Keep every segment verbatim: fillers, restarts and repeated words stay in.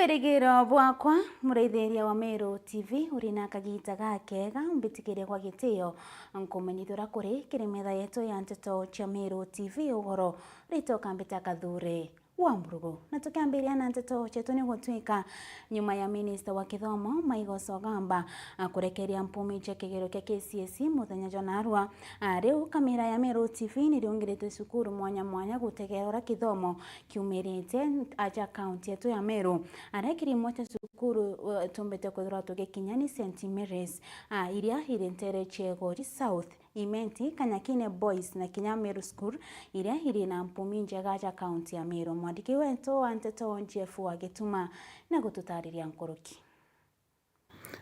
Kirigiro bwakwa, muraithiria wa Meru T V, uri na kagita gakega, mbitikirie kwa gitio nkumenyithura kuri kiri metha yetu ya nteto cia Meru T V, ugoro ritoka mbita Kathure wa Mburugu. Na tukiambiria na nteto cietu, ni gutwika nyuma ya minista wa kithomo Maigos Ogamba a kurekeria mpumi cia kigerio kia K C S E muthenya jwa narua, a, riu kamera ya Meru T V ni riungirite cukuru mwanya mwanya gutegera uria kithomo kiumirite aja kaunti yetu ya Meru. Aria kirimwe kia cukuru, uh, tumbite kwithirwa tugikinya ni Saint Mary's, a, iria iri ntere cia Igori South, Imenti, Kanyakine Boys na kinya Meru School, iria iri na mpumi njega ja kaunti ya Meru. Mwandiki wetu wa nteto Jeff wa Gituma na gututariria nkuruki.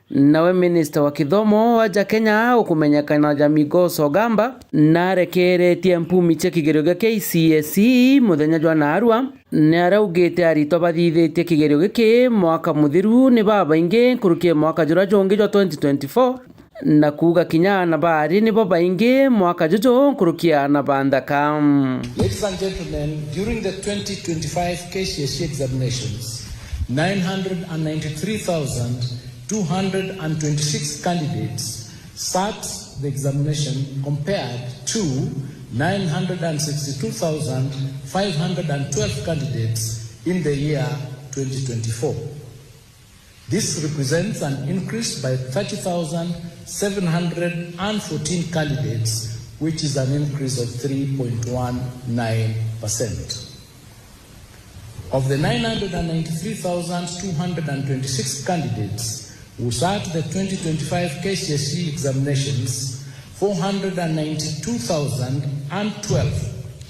Nawe minista wa kithomo aja Kenya ukumenyekana ja Migos Ogamba narekeretie mpumi cia kigerio gia K C S E muthenya jwa narua, ni araugite aritwa bathithitie kigerio giki mwaka muthiru ni babaingi nkuruki ya mwaka juria jungi jwa twenty twenty-four, na kuuga kinya aana baari nibo baingi mwaka juju nkuruki ya aana ba nthaka. Ladies and gentlemen, during the twenty twenty-five K C S E examinations, nine hundred and ninety-three thousand two hundred and twenty-six candidates sat the examination compared to nine hundred and sixty-two thousand five hundred and twelve candidates in the year twenty twenty-four. This represents an increase by thirty thousand seven hundred and fourteen candidates, which is an increase of three point one nine percent. Of the nine hundred and ninety-three thousand two hundred and twenty-six candidates who sat the twenty twenty-five K C S E examinations, four hundred and ninety-two thousand and twelve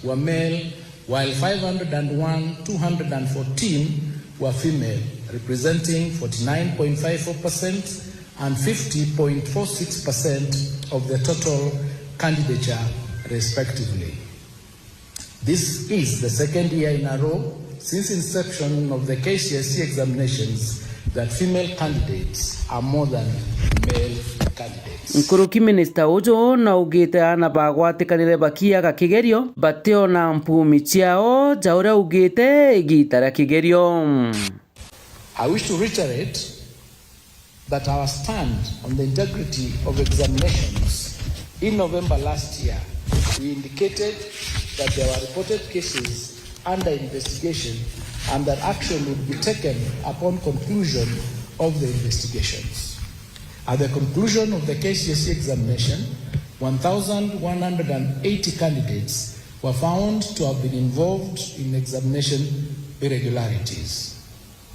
were male, while five hundred and one two hundred and fourteen were female, representing forty-nine point five four percent and fifty point four six percent of the total candidature, respectively. This is the second year in a row since inception of the K C S E examinations that female candidates are more than male candidates. Nkuruki minista uju naugite aana bagwatikanire bakiaga kigerio bationa mpumi ciao, ja uria augite igita ria kigerio. I wish to reiterate that our stand on the integrity of examinations. In November last year, we indicated that there were reported cases under investigation and that action would be taken upon conclusion of the investigations. At the conclusion of the K C S E examination, one thousand one hundred and eighty candidates were found to have been involved in examination irregularities.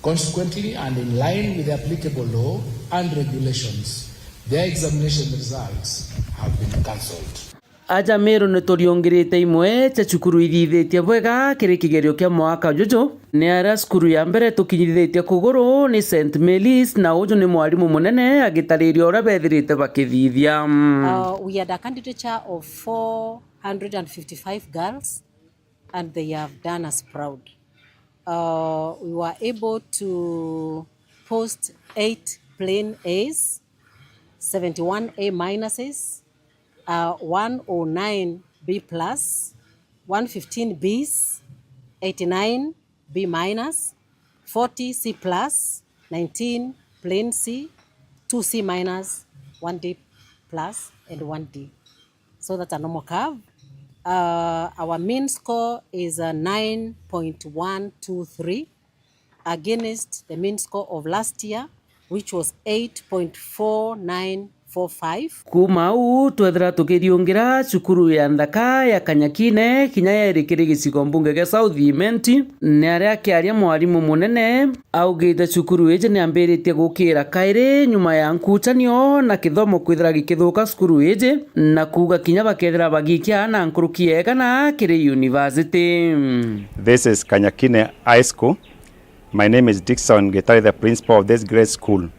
Consequently, and in line with the applicable law and regulations, their examination results have been cancelled. Aja Meru ni turiungirite imwe cia cukuru ithithitie bwega kiri kigerio kia mwaka juju. Ni aria cukuru ya mbere tukinyithitie kuguru ni Saint Mary's, na uju ni mwarimu munene agitariria uria bethirite bakithithia. Uh, we had a candidature of four hundred and fifty-five girls, and they have done us proud. Uh, we were able to post eight plain A's, seventy-one A minuses, uh, one oh nine B plus, one fifteen B's, eighty-nine B minus, forty C plus, nineteen plain C, two C minus, one D plus, and one D. So that's a normal curve. Uh, our mean score is a nine point one two three against the mean score of last year, which was eight point four nine four five. Kuuma au, twethira tukiriungira cukuru ya nthaka ya Kanyakine, kinya yeri kiri gicigo mbunge gia South Imenti, ni aria akiaria mwarimu munene, augite cukuru iji ni ambiritie gukira kairi nyuma ya nkucanio na kithomo kwithira gikithuka cukuru iji, na kuuga kinya bakethira bagikia na nkuruki ya igana kiri university. This is Kanyakine High School. My name is Dickson Gitari, the principal of this great school.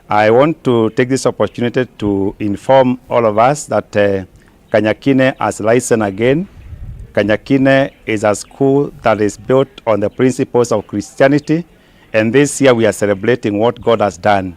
I want to take this opportunity to inform all of us that, uh, Kanyakine has risen again. Kanyakine is a school that is built on the principles of Christianity, and this year we are celebrating what God has done.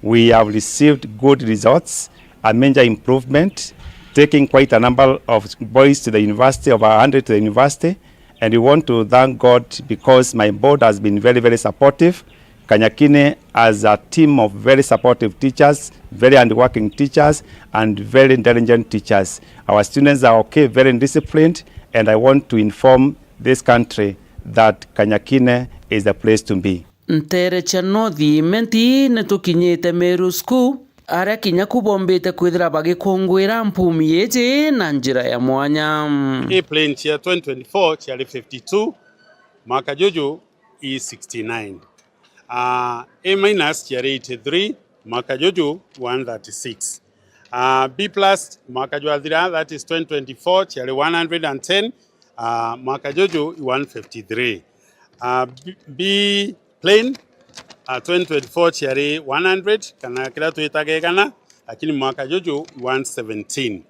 We have received good results, a major improvement, taking quite a number of boys to the university, over a hundred to the university, and we want to thank God because my board has been very, very supportive. Kanyakine has a team of very supportive teachers, very hardworking teachers, and very intelligent teachers. Our students are okay, very disciplined, and I want to inform this country that Kanyakine is the place to be. Nteere cia North Imenti ni tukinyite Meru School, aria kinya ku bombite kwithira bagikungwira mpumi iji na njira ya mwanya. A plain cia twenty twenty-four ciari fifty-two, mwaka juju i sixty-nine. Ah, A minus ciari eighty-three, mwaka juju one thirty-six. Ah, B plus mwaka jwathira, that is twenty twenty-four, ciari one hundred and ten, ah, mwaka juju i one fifty-three. Ah, B, B plain, ah, twenty twenty-four ciari one hundred, kana kiria twitaga igana, lakini mwaka juju i one seventeen.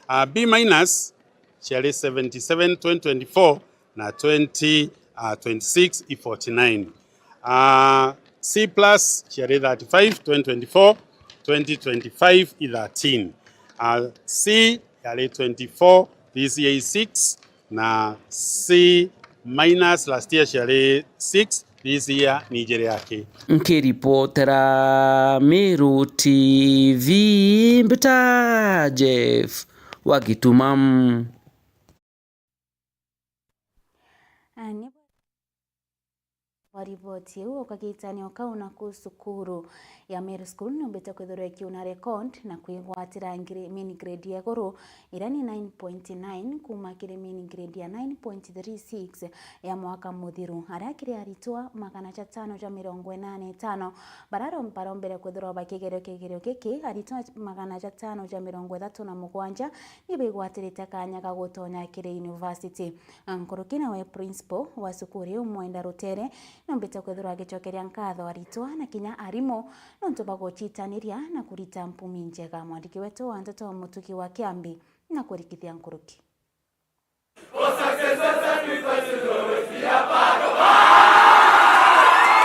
Ah, B minus ciari seventy-seven twenty twenty-four, na twenty, ah, twenty-six i forty-nine. Ah, C plus ciari thirty-five twenty twenty-four, twenty twenty-five i thirteen. Ah, C yari twenty-four, this year i six, na C minus last year ciari six, this year ni ijiri aki. Nkiripotera Meru T V, mbita Jeff wa Gituma. Ni bwa riboti iu ukagitania ukau naku cukuru ya Meru School numbite kwithirwa ikiuna record na kwigwatira ngre-, mean grade ya iguru, iria ni nine point nine, kuma kiri mean grade ya nine point three six ya mwaka muthiru, aria kiri aritwa magana jatano ja mirongo inana na itano bararo-, barombere kwithirwa bakigerio kigerio giki. Aritwa magana jatano ja mirongo ithatu na mugwanja ni baigwatirite kanya ga gutonya kiri university. Nkuruki nawe principal wa cukuru iu Mwenda Rutere numbite kwithirwa agicokeria nkatho aritwa na kinya arimu nontu bwa gucitaniria na kurita mpumi njega. Mwandiki wetu wa nteto Mutugi wa Kiambi na kurikithia nkuruki.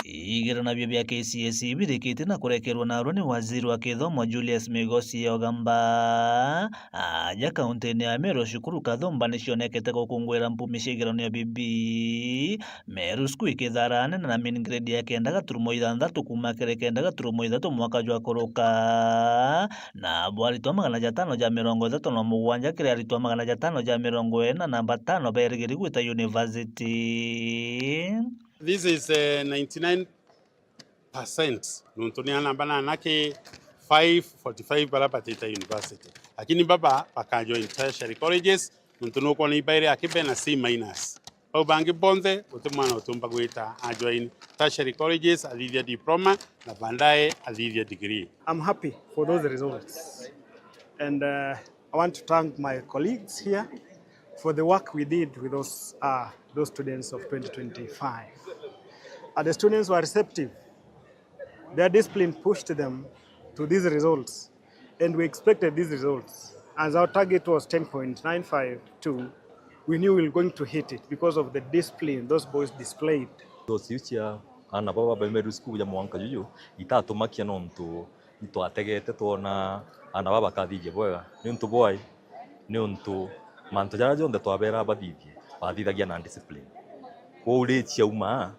Igeranio bia K C S E birikite na kurekerwa narua ni waziri wa kithomo Julius Migosi Ogamba. Aja kauntine ya Meru, cukuru kathumba ni cionekete gukungwira mpumi cia igeranio bibi. Meru School ikitharane na mean grade ya kenda gaturumo ithanthatu kuma kiri kenda gaturumo ithatu mwaka jwa kuruka. Nabo aritwa magana jatano ja mirongo ithatu na mugwanja kiri aritwa magana jatano ja mirongo ina na batano berigiri gwita university. This is, eh, ninety-nine percent, nontu ni ana bana anake five forty-five bara batite university. Lakini baba bakajoin tertiary colleges, nontu nukwona ibaire akibe na C minus. Bau bangi bonthe, guti mwana utiumba gwita ajoin tertiary colleges, athithia diploma, na baadaye athithia degree. I'm happy for those results. And, uh, I want to thank my colleagues here for the work we did with those, uh, those students of twenty twenty-five. And the students were receptive. Their discipline pushed them to these results. And we expected these results. As our target was ten point nine five two, we knew we were going to hit it because of the discipline those boys displayed. Those iu cia ana baba ba Meru School ja mwanka juju itatumakia, nontu itwategete twona ana baba bakathithia bwega. Niuntu bwai? Niuntu mantu jaria jonthe twabera bathithie, bathithagia na discipline. Kwou ri ciauma,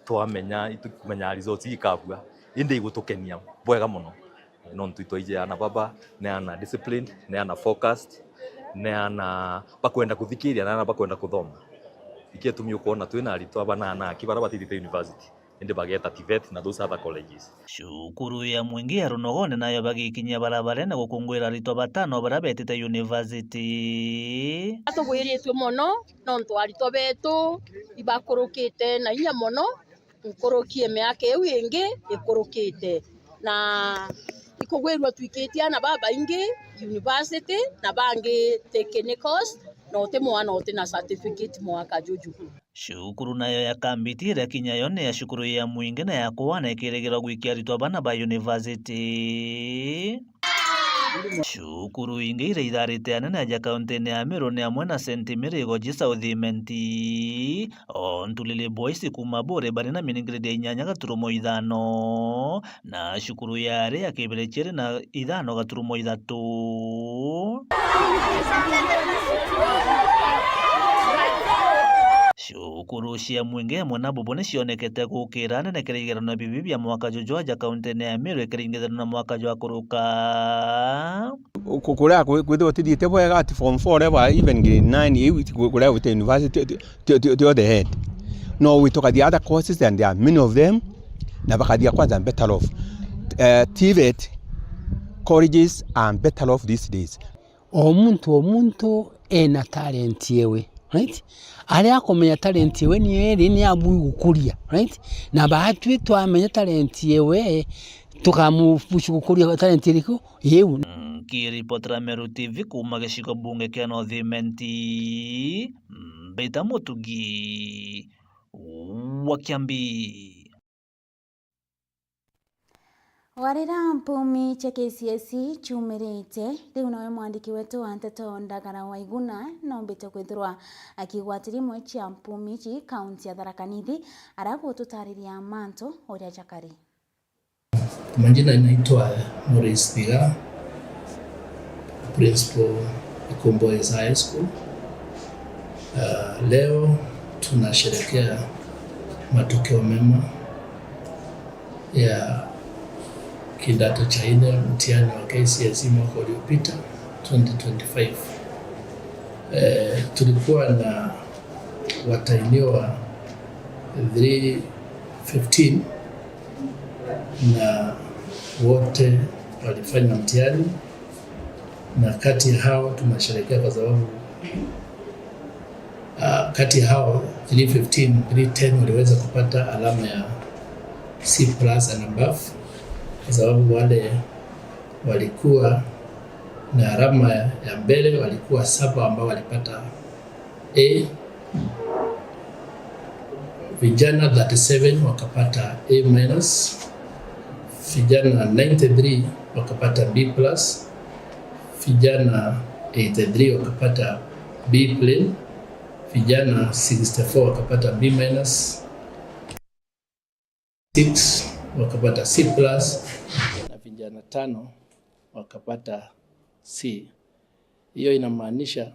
twamenya, itukumenya results ikabua, indi igutukenia bwega mono. Nontu itwaiji ana baba, ni ana disciplined, ni ana focused, ni ana bakwenda kuthikiria, na ana bakwenda kuthoma. Ikio gitumi ukwona twina aritwa bana anaki bara batithite university, indi bageta TVET na those other colleges. Cukuru ya Mwingi ya Runogone nayo bagikinyia barabarene gukungwira aritwa batano bara betite university. Tugwiritue mono nontu aritwa betu ibakurukite na inya mono. Nkuruki ya miaka iu ingi ikurukite, na ikugwirua twikitie ana babaingi university na bangi technicals, na uti mwana uti na certificate mwaka juju. Cukuru nayo ya Kambiti iria kinya yo ni ya cukuru ya Mwingi na ya kwana ikirigirwa gwikia aritwa bana ba university. Cukuru ingi iria itharite anene aja kauntine ya Meru ni amwe na Saint Mary Igoji South Imenti, o Ntulili Boys kuma Buri bari na mean grade ya inyanya gaturumo ithano, na cukuru ya Ari ya Kibirichi iri na ithano gaturumo ithatu. Cukuru cia Mwingi amwe na Bubu ni cionekete gukira nene kiri igeranio bibi bia mwaka juju aja kaunti-ini ya Meru ikiringithanua na mwaka jwa kuruka. Ku-, kuria kwi-, kwithirwa utithiite bwega at form four level, even grade nine, iu ti-, ku-, kuria gwite university, ti-, ti-, ti-, ti all the head. No wite ukathia other courses and there are many of them, na bakathia kwanza better off. Eh, TVET colleges are better off these days. O muntu, o muntu ena talent yewe, right? Aria akumenya talent yewe ni eri, ni abui gukuria, right? Na baatwi twamenya talent yewe, tukamupush gukuria talent iriku? Iu. Nkiripotera Meru TV kuuma gicigo bunge kia North Imenti, Mbita Mutugi wa Kiambi. Warira mpumi cia K C S E ciumirite, riu nawe mwandiki wetu wa nteto Ndagara Waiguna noombite kwithirwa akigwatiria imwe cia mpumi iji kaunti ya Tharaka Nithi, aragututariria mantu uria jakari. Kwa majina inaitwa Maurice Thiga, principal Ikumbois High School. Ah, leo tunasherehekea matokeo mema ya kidato cha nne, mtihani wa K C S E mwaka uliopita, twenty twenty-five. Eh, tulikuwa na watahiniwa three fifteen na wote walifanya mtihani, na kati ya hao tunasherehekea kwa sababu, ah, kati ya hao three fifteen, three ten waliweza kupata alama ya C plus and above, kwa sababu wale walikuwa na alama ya mbele walikuwa saba ambao walipata A, vijana thirty-seven wakapata A minus, vijana ninety-three wakapata B plus, vijana eighty-three wakapata B plain, vijana sixty-four wakapata B minus, six wakapata C plus, na vijana tano wakapata C. Hiyo inamaanisha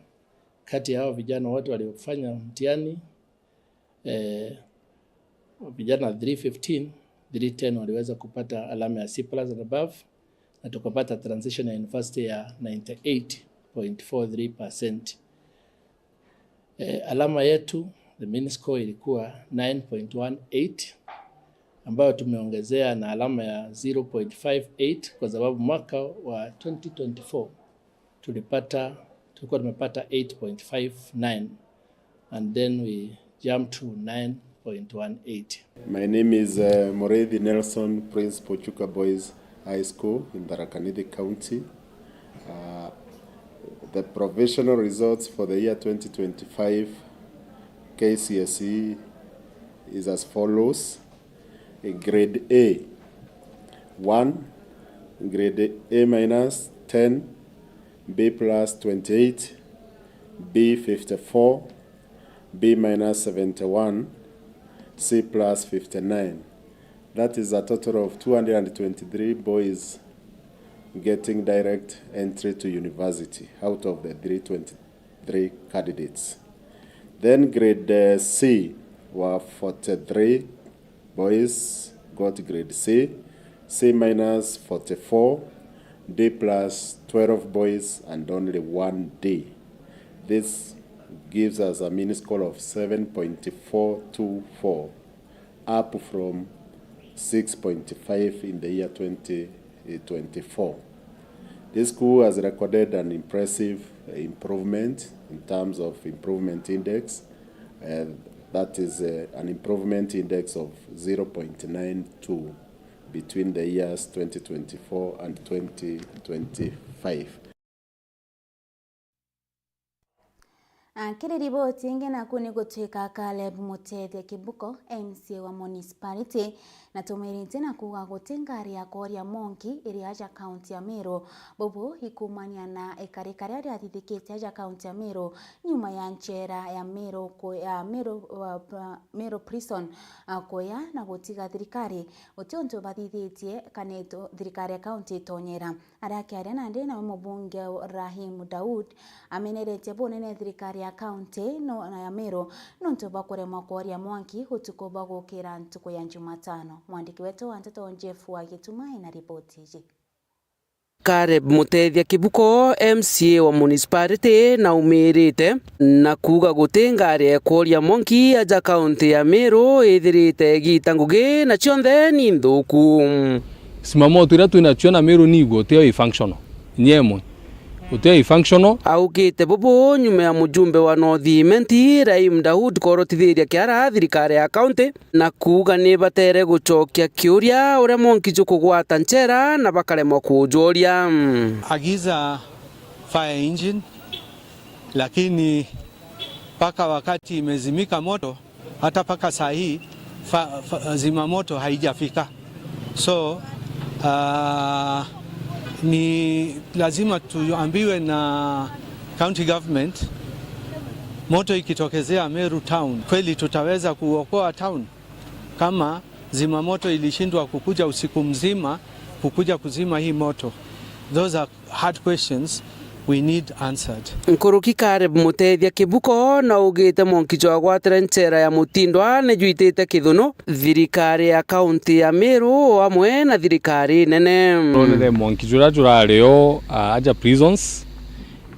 kati ya hao vijana wote waliofanya mtihani, eh, vijana three fifteen, three ten waliweza kupata alama ya C plus and above, na tukapata transition ya university ya ninety-eight point four three percent. Eh, alama yetu, the mean score ilikuwa nine point one eight, ambayo tumeongezea na alama ya zero point five eight, kwa sababu mwaka wa twenty twenty-four tulipata, tulikuwa tumepata eight point five nine, and then we jumped to nine point one eight. My name is, uh, Mureithi Nelson, Principal Chuka Boys High School in Tharaka Nithi County. Uh, the provisional results for the year twenty twenty-five K C S E is as follows. Grade A, one, grade A minus, ten, B plus, twenty-eight, B fifty-four, B minus, seventy-one, C plus, fifty-nine. That is a total of two hundred and twenty-three boys getting direct entry to university out of the three twenty-three candidates. Then grade, uh, C were forty-three boys got grade C, C minus forty-four, D plus twelve boys and only one D. This gives us a mean score of seven point four two four, up from six point five in the year twenty twenty-four. This school has recorded an impressive, uh, improvement in terms of improvement index, uh, that is, uh, an improvement index of zero point nine two between the years twenty twenty-four and twenty twenty-five. Ah, kiri riboti ingi, naku ni gutwika Caleb Mutethia Kibuko, M C A wa municipality, na tumirite na kuuga guti ngari ya kworia monki iri aja kaunti ya Meru. Bubu ikumania na ikari karia riathithikitie aja kaunti ya Meru nyuma ya nchera ya Meru ku-, ya Meru, uh, pa-, Meru Prison, uh, kuya na gutiga thirikari guti untu bathithitie kana ito-, thirikari ya kaunti itonyera. Aria akiaria nandi nawe mubunge Rahim Daud ameneretie bunene thirikari ya Kaunti no, na ya Meru nontu bwa kuremwa kworia mwanki utuku bwa gukira ntuku ya Jumatano. Mwandiki wetu wa nteto Jeff wa Gituma ena riboti iji. Caleb Mutethia Kibuko, M C A wa municipality, naumirite na kuuga guti ngari ya kworia mwanki aja kaunti ya Meru ithirite igita ngugi na cionthe ni nthuku. Simamoto iria twinacio na Meru ni igwe, utio i functional. Nyemwe. Utio i functional. Augite bubu nyuma ya mujumbe wa North Imenti, Rahim Daud, korotithiria kiara thirikari ya kaunti na kuuga ni batere gucokia kiuria uria mwanki jukugwata nchera na bakaremwa kujuria. Agiza fire engine, lakini mpaka wakati imezimika moto, hata mpaka saa hii, fa-, fa-, zimamoto haijafika. So, ah, ni lazima tuambiwe na county government, moto ikitokezea Meru town, kweli tutaweza kuokoa town kama zimamoto ilishindwa kukuja usiku mzima kukuja kuzima hii moto? Those are hard questions we need answered. Nkuruki Caleb Mutethia Kibuko naugite mwanki jwagwatire nchera ya Mutindwa ni jwitite kithunu thirikari ya kaunti ya Meru o amwe na thirikari nene. Ronere mwanki juria jurari o, ah, aja prisons,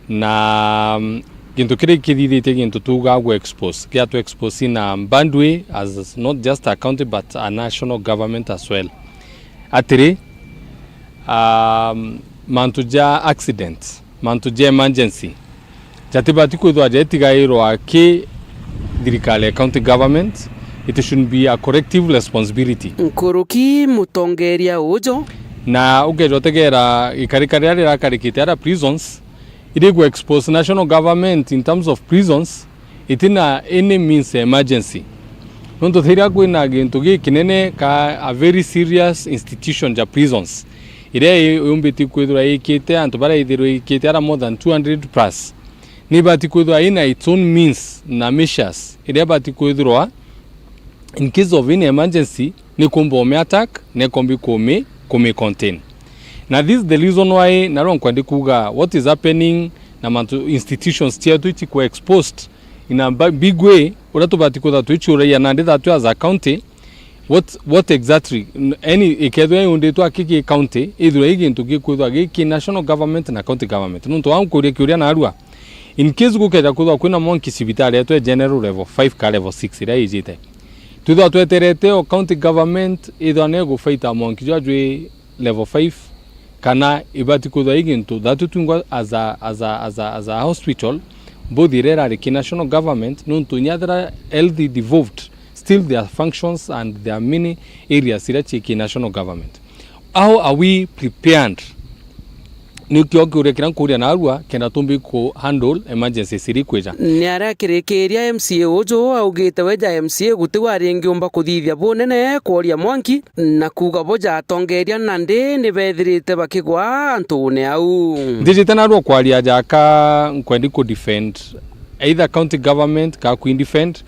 na, mm, gintu kiria kithithitie gintu tuugaa gu expose, giatu expose in a bad way as not just a county but a national government as well. Atiri, um, mantu ja accident, mantu ja emergency, jatibati kwithirwa jaitigairwa ki thirikari ya county government. It should be a collective responsibility. Nkuruki mutongeria uju. Na ukeja utegera ikarika riria rirakarikite ara prisons, iri gu expose national government in terms of prisons, itina any means ya emergency. Nontu thiria kwina gintu gikinene ka a very serious institution ja prisons, iria i-, yumbitie kwithirwa ikite antu baria ithirwa ikite ara more than two hundred plus, ni ibati kwithirwa ina its own means na measures iria ibati kwithirwa in case of any emergency, ni kumba umi attack, ni kumbi kumi, kumi contain. Na this is the reason why narua nkwendi kuuga what is happening na mantu institutions cietu itikwa exposed in a ba-, big way, uria tubati kwithirwa twichuragia nandi that we as a county, what, what exactly, n-, any, ikethirwa iunditwe aki ki county, ithirwa i gintu gikwithirwa gi ki national government na county government. Nontu wa nkuria kiuria narua, in case gukeja kwithirwa kwina mwanki cibitari yetu e general level five ka level six iria ijite, twithirwa tweterete o county government ithirwa ni igufaita mwanki jwa jwi level five, kana ibati kwithirwa i gintu that twingwa as a, as a, as a, as a hospital, both iria irari ki national government, nontu inya thira health devolved, still there are functions and there are many areas iria cii ki national government. How are we prepared? Nikio kiuria kiria nkuria narua, kenda tumbi ku handle emergencies iria ikwija. Ni aria akirikiria M C A uju augite we ja M C A guti wari ingiumba kuthithia bunene kworia mwanki, na kuuga bo ja atongeria nandi ni bethirite bakigwa antune au. Ndijite narua kwaria jaka, nkwendi ku defend either county government ka ku defend.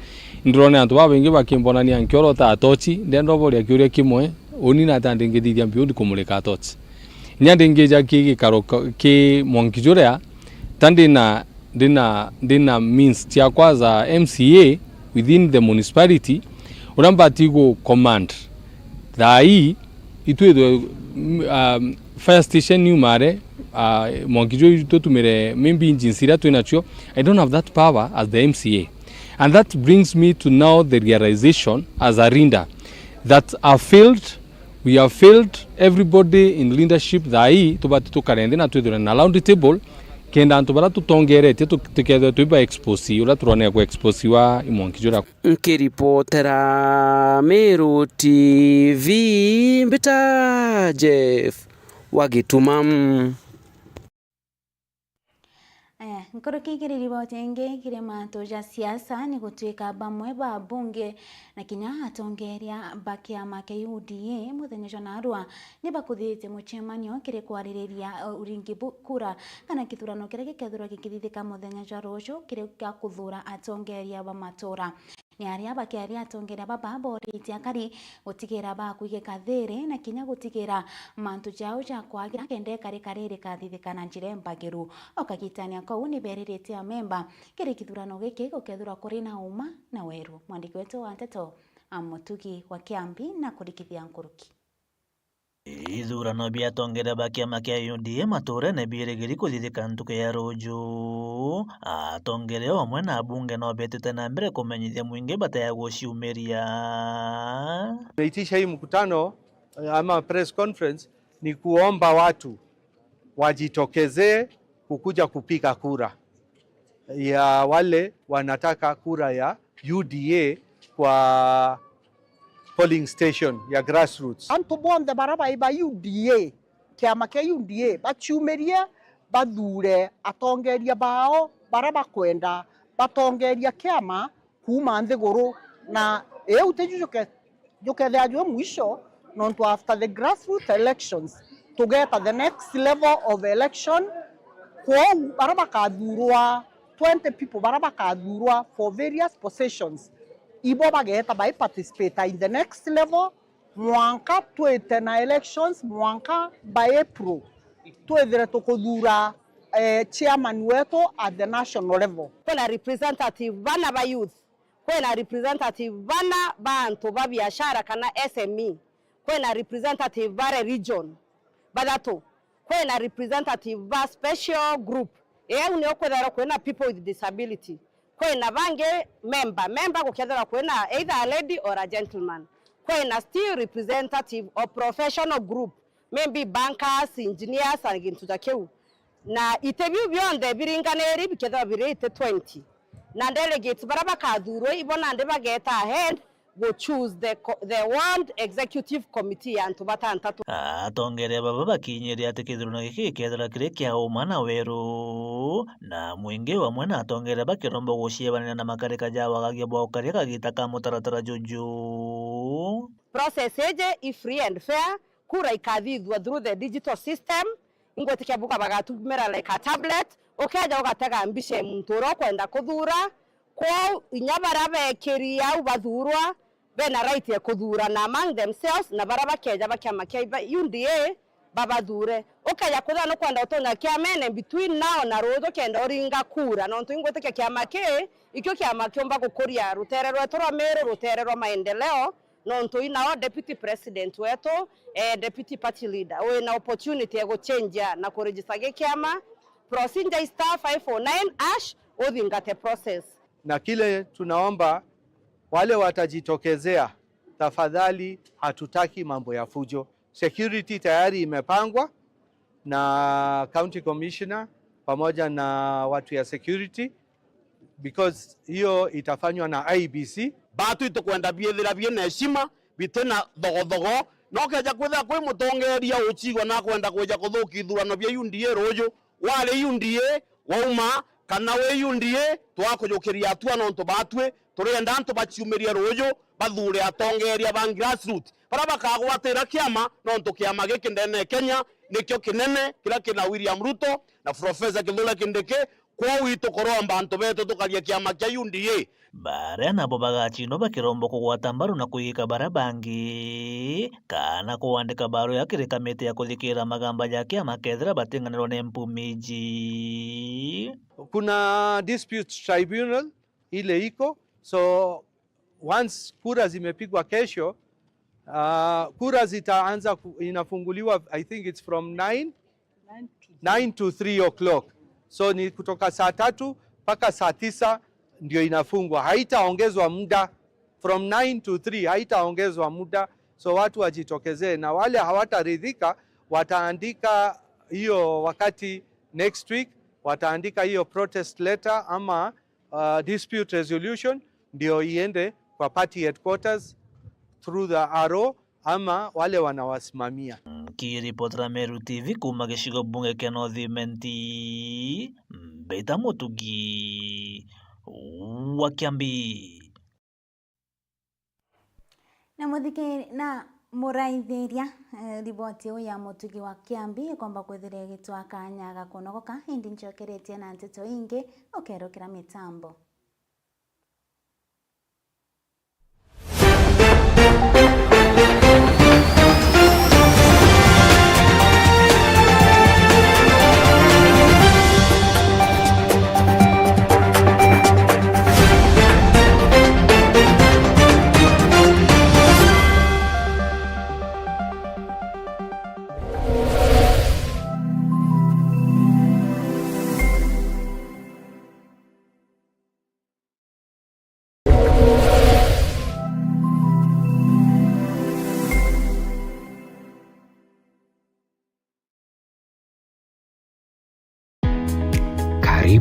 Ndirone antu babaingi bakimbonania nkiorota atochi, ndenda uboria kiuria kimwe, uni nata ndingithithia mbiundi kumurika atochi? Inya ndingija ki gikaro ka-, ki mwanki juria, ta ndina, ndina, ndina means ciakwa za M C A within the municipality, uria mbati gu command thaa ii itwithwe, mm, um, fire station niumare, uh, mwanki juu tutumire maybe engines iria twinacio. I don't have that power as the M C A. And that brings me to now the realization as a leader that I failed We have failed everybody in leadership. Thaa ii tubati tukare nthi na twithirwe na round table, kenda antu baria tutongeretie tu-, tukethirwa twi ba expose uria turonere ku expose wa i mwanki juria. Nkiripotera Meru T V, mbita Jeff wa Gituma. Aya, nkuruki kiri riboti ingi kiri mantu ja siasa, ni gutuika bamwe ba abunge na kinya atongeria ba kiama kia U D A muthenya jwa narua ni bakuthiritie mucemanio kiri kwaririria, uh, uringi bu-, kura kana kithurano kiria gikethirwa gikithithika muthenya jwa ruju kiri gia kuthura atongeria ba matura. Ni aria bakiaria atongeria baba boorite akari gutigira bakwigika thiiri na kinya gutigira mantu jao ja kwagira kenda ikarika riri rikathithika na njira imbagiru. O kagitania kau ni beririte amemba kiri kithurano giki gukethirwa kuri na uma na weru. Mwandiki wetu wa nteto, a Mutugi wa Kiambi na kurikithia nkuruki. Ithurano bia atongeria ba kiama kia U D A maturene biirigiri kuthithika ntuku ya ruju. Atongeria o amwe na abunge no betite na mbere kumenyithia mwingi bata ya guciumiria. Tumeitisha hii mkutano, eh, ama press conference, ni kuomba watu wajitokezee kukuja kupiga kura ya wale wanataka kura ya U D A kwa polling station ya grassroots. Antu bonthe bara bai ba U D A, kiama kia U D A, baciumirie bathure atongeria bao bara bakwenda batongeria kiama kuuma nthiguru, na iu tiju juke-, jukethira jwi mwisho, nontu after the grassroots elections, tugeta the next level of election. Kwou bara bakathurwa, twenty people bara bakathurwa for various positions, ibo bageta bai participate in the next level, mwanka twite na elections, mwanka by April, twithire tukuthura, eh, chairman wetu at the national level. Kwina representative bana ba youth, kwina representative bana ba antu ba biashara kana S M E, kwina representative ba religion bathatu, kwina representative ba special group. Iu nio kwithirwa kwina people with disability. Kwina bangi member, member gukethirwa kwina either a lady or a gentleman. Kwina still representative of professional group, maybe bankers, engineers and gintu ja kiu. Na iti biu bionthe biringaniri bikethirwa biri iti twenty. Na delegates bara bakathurwa ibo nandi bageta ahead gu choose the co-, the ward executive committee ya antu batantatu. Atongeria baba bakinyirie ati kithurano giki gikethirwa kiri kia uma na weru, na mwingi bamwe na atongeria bakiromba guciebanira na makarika ja wagagia bwa ukaria kagita ka mutaratara juju. Process iji i free and fair, kura ikathithua through the digital system. Ingwitikia buka bagatumira like a tablet, ukeja ugatega mbica ya muntu uria ukwenda kuthura. Kwou inya baria beekiri au bathurwa, bena right ya kuthurana among themselves, na baria bakeja ba kiama kia U D A babathure. Ukeja kwithirwa nukwenda utonya kiamene between now na ruuju kenda uringa kura, nontu ingwitikia kiama kii ikio kiama kiumba gukuria rutere rwetu rwa Meru, rutere rwa maendeleo, nontu inao deputy president wetu, eh, deputy party leader, wina opportunity ya guchenjia na kuregister gi kiama, procedure i star five four nine hash, uthingate process. Na kile tunaomba, wale watajitokezea, tafadhali, hatutaki mambo ya fujo. Security tayari imepangwa na county commissioner pamoja na watu ya security, because hiyo itafanywa na I E B C. Batu itukwenda biithira biina heshima, bitina thogothogo. No keja kwithira kwi mutongeria uchiigua na kwenda kwija kuthukia ithurano bia U D A ruuju, wari U D A wauma kana wi U D A, twakujukiria atua nontu batwi turienda antu baciumirie ruuju, bathure atongeria ba grassroots baria bakagwatira kiama, nontu kiama giki ndene ya Kenya nikio kinene kiria kina William Ruto na Professor Kithure Kindiki. Kwou itukuromba antu betu tukaria kiama kia U D A. Baria nabo bagacindwa bakiromba kugwata mbaru na kwigika baria bangi, kana kuandika barua ya kiri kamiti ya kuthikira magamba ja kiama kethira batinganirwa ni mpumi iji. Kuna dispute tribunal ile iko, so once kura zimepigwa kesho, ah, kura zitaanza ku-, inafunguliwa, I think it's from nine, nine to three o'clock. So ni kutoka saa tatu mpaka saa tisa ndio inafungwa. Haitaongezwa muda. From nine to three, haitaongezwa muda. So watu wajitokezee, na wale hawataridhika wataandika hiyo wakati next week, wataandika hiyo protest letter ama uh, dispute resolution ndio iende kwa party headquarters through the R O ama wale wanawasimamia. Nkiripotera Meru T V kuuma gicigo bunge kia North Imenti, mbita Mutugi wa Kiambi. Na muthiki-, na muraithiria, eh, riboti iu ya Mutugi wa Kiambi ikomba kwithira igitwa kanya ga kunogoka, indi ncokeretie na nteto ingi ukerukira mitambo.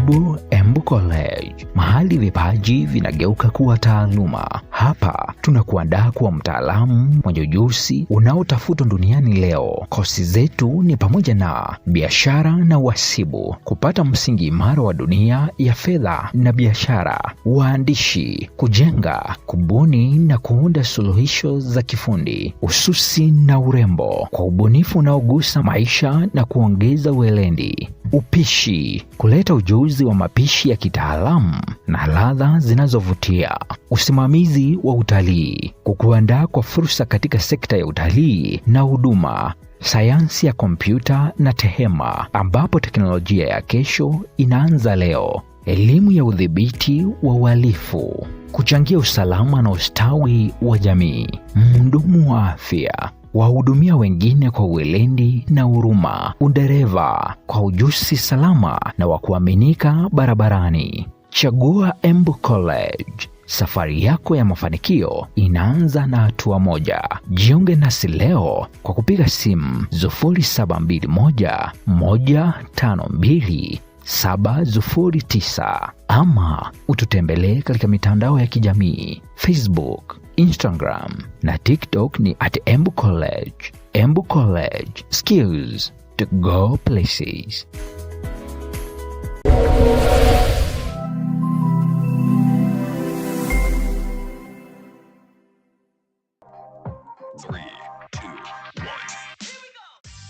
Embu, Embu College, mahali vipaji vinageuka kuwa taaluma. Hapa tunakuandaa kuwa mtaalamu mwenye ujuzi unaotafutwa duniani leo. Kosi zetu ni pamoja na biashara na uhasibu, kupata msingi imara wa dunia ya fedha na biashara, uandishi, kujenga, kubuni na kuunda suluhisho za kifundi, ususi na urembo, kwa ubunifu unaogusa maisha na kuongeza weledi, upishi, kuleta ujuzi wa mapishi ya kitaalamu na ladha zinazovutia, usimamizi wa utalii, kukuandaa kwa fursa katika sekta ya utalii na huduma, sayansi ya kompyuta na tehema, ambapo teknolojia ya kesho inaanza leo, elimu ya udhibiti wa uhalifu, kuchangia usalama na ustawi wa jamii, mhudumu wa afya, wahudumia wengine kwa weledi na huruma, udereva kwa ujuzi salama na wa kuaminika barabarani. Chagua Embu College. Safari yako ya mafanikio inaanza na hatua moja. Jiunge nasi leo kwa kupiga simu sufuri saba mbili moja, moja tano mbili, saba sufuri tisa ama ututembelee katika mitandao ya kijamii, Facebook, Instagram na TikTok ni at Embu College. Embu College, skills to go places.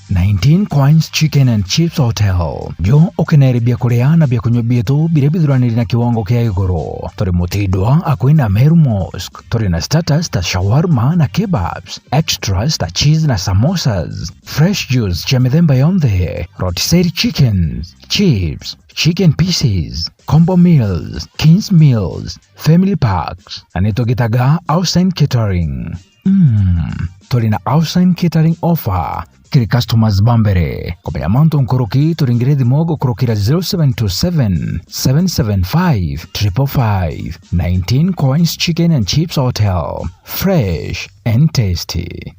Nineteen Coins Chicken and Chips Hotel. Jo ukenere bia kuria na bia kunywa bietu biria bithuraniri na kiwango kia iguru. Turi Mutindwa, akui na Meru Mosque. Turi na starters ta shawarma na kebabs, extras ta cheese na samosas, fresh juice cia mithemba yonthe, rotisserie chickens, chips, chicken pieces, combo meals, kings meals, family packs, na nitugitaga Outside Catering. Mm, turi na Outside Catering offer kiri customers ba mbere. Kumenya mantu nkuruki, turingire thimo gukurukira zero seven two seven, seven seven five, triple five. Nineteen Coins Chicken and Chips Hotel. Fresh and tasty.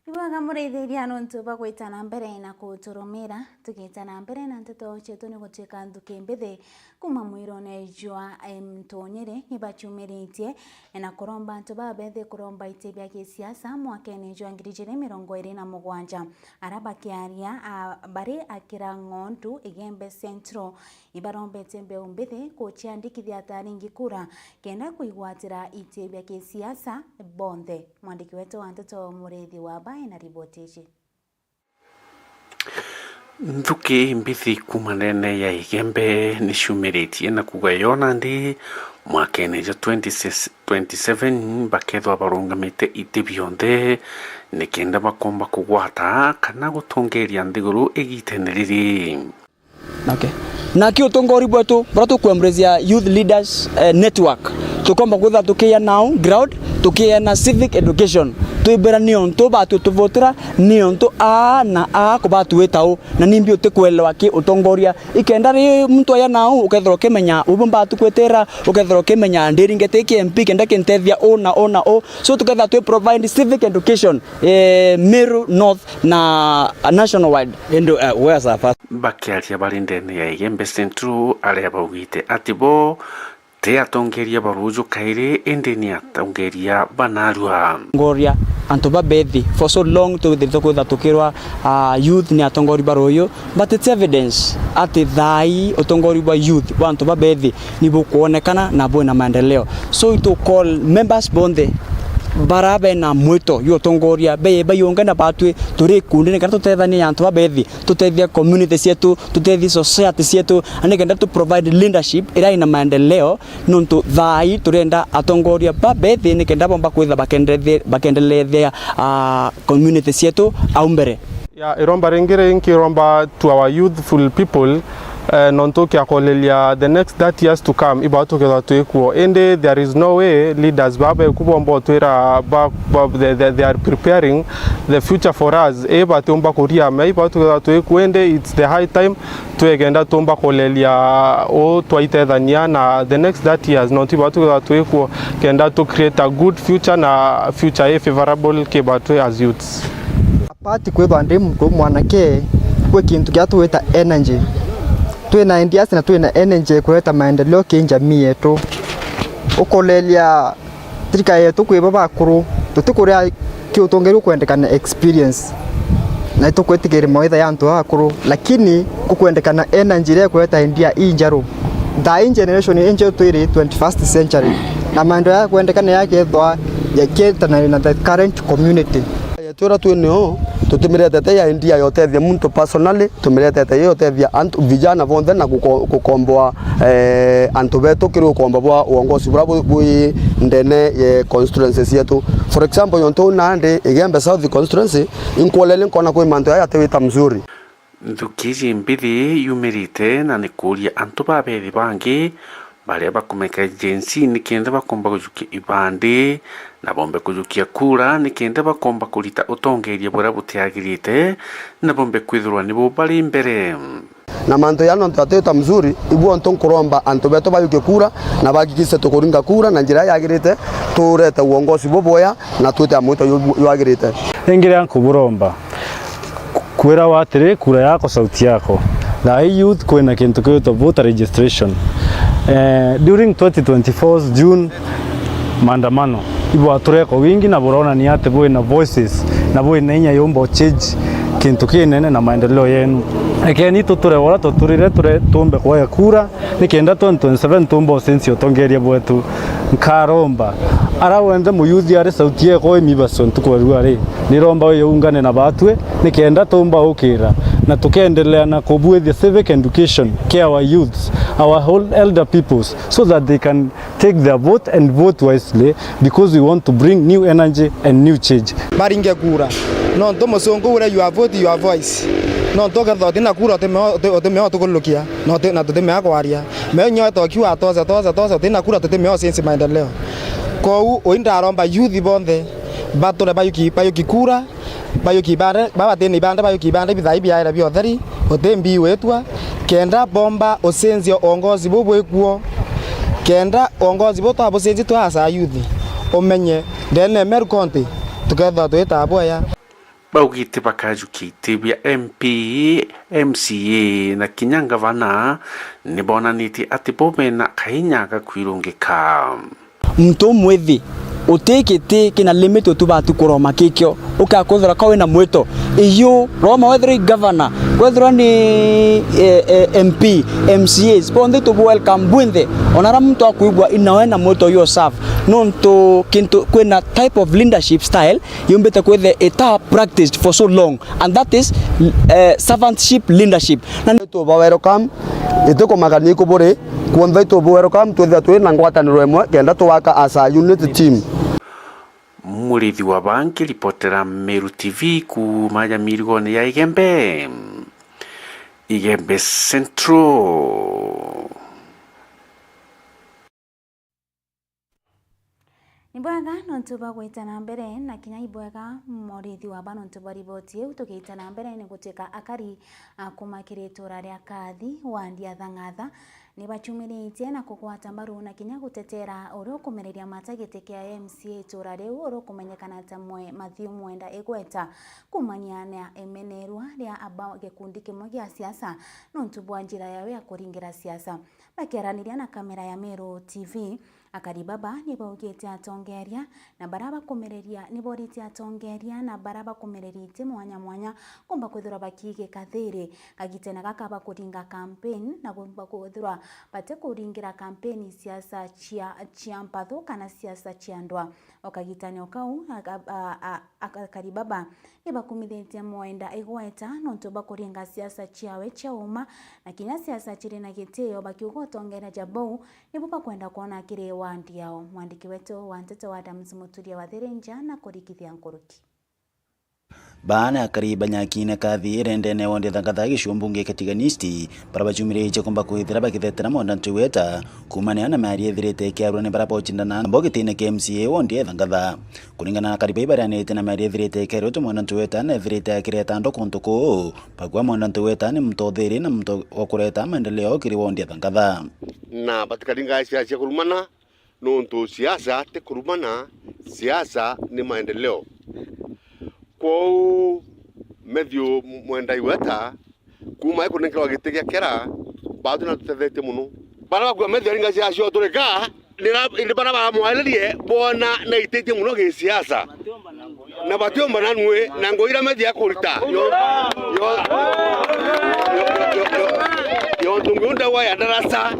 Ibwega muraithiria nontu bwa gwita na mbere na kuturumira. Tugita na mbere na nteto cietu, ni gutuika nthuki mbithi kuma mwirone jwa, em, Mtonyere ni bachumiritie na kuromba antu babethi kuromba iti bia gisiasa mwakene jwa ngiri ijiri mirongo iri na mugwanja. Ara bakiaria, a, bari akira ng'ondu Igembe Central, ibarombete mbeu mbithi kuciandikithia ta aringi kura kenda kwigwatira iti bia gisiasa bonthe. Mwandiki wetu wa nteto Muriithi Waba ena riboti iji. Nthuki mbithi kuma ndene ya Igembe ni ciumiritie na kuuga yo nandi mwakene jwa twenty twenty-seven bakethwa barungamite iti bionthe nikenda bakomba kugwata kana gutongeria nthiguru igitene riri. Okay. Naki utongori bwetu, buria tuku embrace ya Youth Leaders, eh, Network, tukomba kwithirwa tukiya now ground, tukiya na civic education. Twibwira ni untu batu tuvutira, ni untu aa na aa kubatu wita u, na nimbi utikwelewa ki utongoria. Ikenda ri muntu aya now, ukethirwa ukimenya ubu mbatu kwitira, ukethirwa ukimenya ndiringete iki M P kenda kintethia u na u na u. So tukethirwa twi provide civic education, eh, Meru North na nationwide. Indi, eh, where as a first. Bakiaria bari ndene ya Igembe Central, aria baugite ati bo ti atongeria ba ruuju kairi, indi ni atongeria ba narua. Ngoria antu babethi for so long, twithirite kwitha tukirwa, ah, youth ni atongori ba ruuju, but it's evidence ati thaai utongori bwa youth bwa antu babethi ni bukwonekana na bwina maendeleo. So to call members bonthe Bara bena mwito jwa utongoria, be baiungane na batwi, turi ikundi nikenda tutethanie antu babethi, tutethie community cietu, tutethie society cietu, na nikenda tu provide leadership iria ina maendeleo, nontu thaa ii turenda atongoria babethi nikenda bomba kwitha bakenderethe-, bakendelethea, ah, community cietu au mbere. Ya, iromba ringi ri-, nkiromba to our youthful people, eh, nontu kiakoleria the next thirty years to come, iba tukethwa twikuo. Indi there is no way leaders baba beku bomba utwira ba, ba, they, they, they are preparing the future for us. Iba tiumba kuria me, iba tukethwa twikuo, indi it's the high time twekenda tumba kuleria u twaitethania na the next thirty years, nontu iba tukethwa twikuo, kenda tu create a good future na future i favorable ki batwi as youths. Apart kwithwa ndi muntu mwanake, kwi kintu kia twita energy. Twina ideas na twina energy kureta maendeleo ki jamii yetu. Ukoleria thirikari yetu kwi bo bakuru, tutikuria ki utongeria ukwendekana experience. Na itukwitikiria mawitha ya antu akuru, lakini kukwendekana energy iria ikureta idea injeru. Thaa ii generation injeru twiri twenty-first century. Na maendeleo ya kwendekana yakethwa yakietana na the current community. Yetu iria twi nio, tutimiretete ya idea ya utethia muntu personally, tumiretete ya utethia antu, vijana bonthe na guko-, gukomboa, eh, antu betu kiri ukombo bwa uongozi buria bu-, bwi ndene ye constituency cietu. For example, yontu uu nandi Igembe South constituency, inkuoleria nkona kwi mantu jaya atiwita mzuri. Nthuki iji mbithi yumirite na ni kuuria antu babethi bangi baria bakumeka Gen Z nikenda bakomba kujukia ibandi na bombe kujukia kura nikenda bakomba kurita utongeria buria butiagirite na bombe kwithirwa nibo bari mbere. Na mantu ya nontu atiwita mzuri, ibu ontu nkuromba antu betu bayukie kura na bahakikishe tukuringa kura na njira yagirite, turete uongozi bubwea na twite amwito yu-, yu-, yagirite. Ringi riria nkuburomba, kwirawa atiri, kura yako, sauti yako. Thaa ii youth kwina kintu kiwitwa voter registration. Eh, during twenty twenty-four June maandamano, ibwatureko wingi na buronania ati bwina voices na bwina inya yumba change kintu kinene na maendeleo yenu. Ekeni tuture ura tuturire, ture tumbe kwaya kura, nikenda twenty twenty-seven tumba ucenjia utongeria bwetu. Nkaromba ara wenthe muyuthi ari sauti yeko imibacio ntuku ya rua ri, niromba uyu ungane na batwi nikenda tumba ukira na tukendelea na kubuithia civic education ki our youths, our whole elder peoples, so that they can take their vote and vote wisely, because we want to bring new energy and new change. Baringe kura. Nontu musungu uria, your vote, your voice. Nontu ukethirwa utina kura, utimea, uti-, utimea utukurukia, na uti-, na tutimea kwaria. Menya etokiwa atoza, toza, toza, utina kura, tutimea ucenjia maendeleo. Kou ui ndaromba youth bonthe bature bayuki, bayuki kura, bayuki ibande, baba batina ibande, bayuki ibande, bithai biaira bia utheri, uti mbii witwa, kenda bomba ucenjia uongozi buu bwikuo, kenda uongozi buu twabucenjia twa as a youth, umenye ndene ya Meru County tukethirwa twita bwega. Baugite bakajukia iti bia M P, M C A na kinya ngavana, nibonanitie ati bo bena kainya ga kwirungika. Muntu umwithi, uti giti kina limit utubati kuroma kikio, ukakwithirwa ka wina mwito. Iyu, roma wethirwa i governor, kwethirwa ni, eh, eh, M P, M C As, bonthe tubu welcome bwinthe. Ona ara muntu akwigua inawe na mwito yo serve. Nontu kintu, kwina type of leadership style yumbite kwithia ita practiced for so long, and that is, eh, servantship leadership. Na tuba welcome, itikumagania ikuburi, kwonthe tubu welcome, twithia twi na ngwataniro imwe, kenda tuwaka as a unit team. Murithi wa Bangi, ripotera Meru T V kuuma ya mirigone ya Igembe, Igembe Central. Ni bwega nontu bwa gwita na mbere, na kinya ibwega morithi waba nontu bwa riboti iu. Tugiita na mbere, ni gutwika akari a kuma kiri itura ria Kathi, wandi ya Thang'atha, ni bachumiritie na kugwata mbaru na kinya gutetera uria ukumereria mata giti kia M C A itura riu, uria ukumenyekana ta Mwe-, Mathiu Mwenda Igweta, kumania na imenerwa ria aba gikundi kimwe gia siasa nontu bwa njira yawe ya kuringira siasa. Bakiaraniria na kamera ya Meru T V, Akari baba ni baugite atongeria na baria bakumereria, ni boritie atongeria na baria bakumereritie mwanya mwanya kumba kwithirwa bakiigika thiiri. Kagitene gaka bakuringa campaign na kumba kwithirwa batikuringira campaign siasa cia, cia mpathu kana siasa cia ndwa. O kagitene o kau, aka-, a, a, akari baba ni bakumithitie Mwenda igweta nontu bwa kuringa siasa ciawe cia uma na kinya siasa ciri na gitio, bakiuga utongeria ja bau nibu bakwenda kwona kiri wandi yao. Mwandiki wetu wa nteto wa Adams Muturia wa Thirinja na kurikithia nkuruki. Baana akari banyakine kathi irendene wonde thangatha giciumbunge Katiganist, bara bacumiritie kumba kwithira bakithetera Mwenda Ntuweta kumania na miario ithirite ikiarwa ni bara bocindana nabo gitine kia M C A wonde thangatha. Kuringana na akari bai barianite na miario ithirite ikiarwa tu Mwenda Ntuweta na ithirite akireta ndo kuntu kuu, bagua Mwenda Ntuweta ni muntu uthiri na muntu wa kureta maendeleo kiri wonde thangatha. Na batikaringa cia, cia kurumana, nontu siasa ti kurumana, siasa ni maendeleo. Kwou Matthew Mwenda Igweta, kuma ikunenkerwa giti gia kera, batu natutethetie muno. Bara bakua Matthew aringa siasa cio turika, nira, indi bara baramwaririe, bona naititie muno gisiasa. Na batiumba na nui, na ngugi iria Matthew akurita. Yo, yo, yo, yo, yo, yo, yo, yo, ntungi unda wa ya darasa.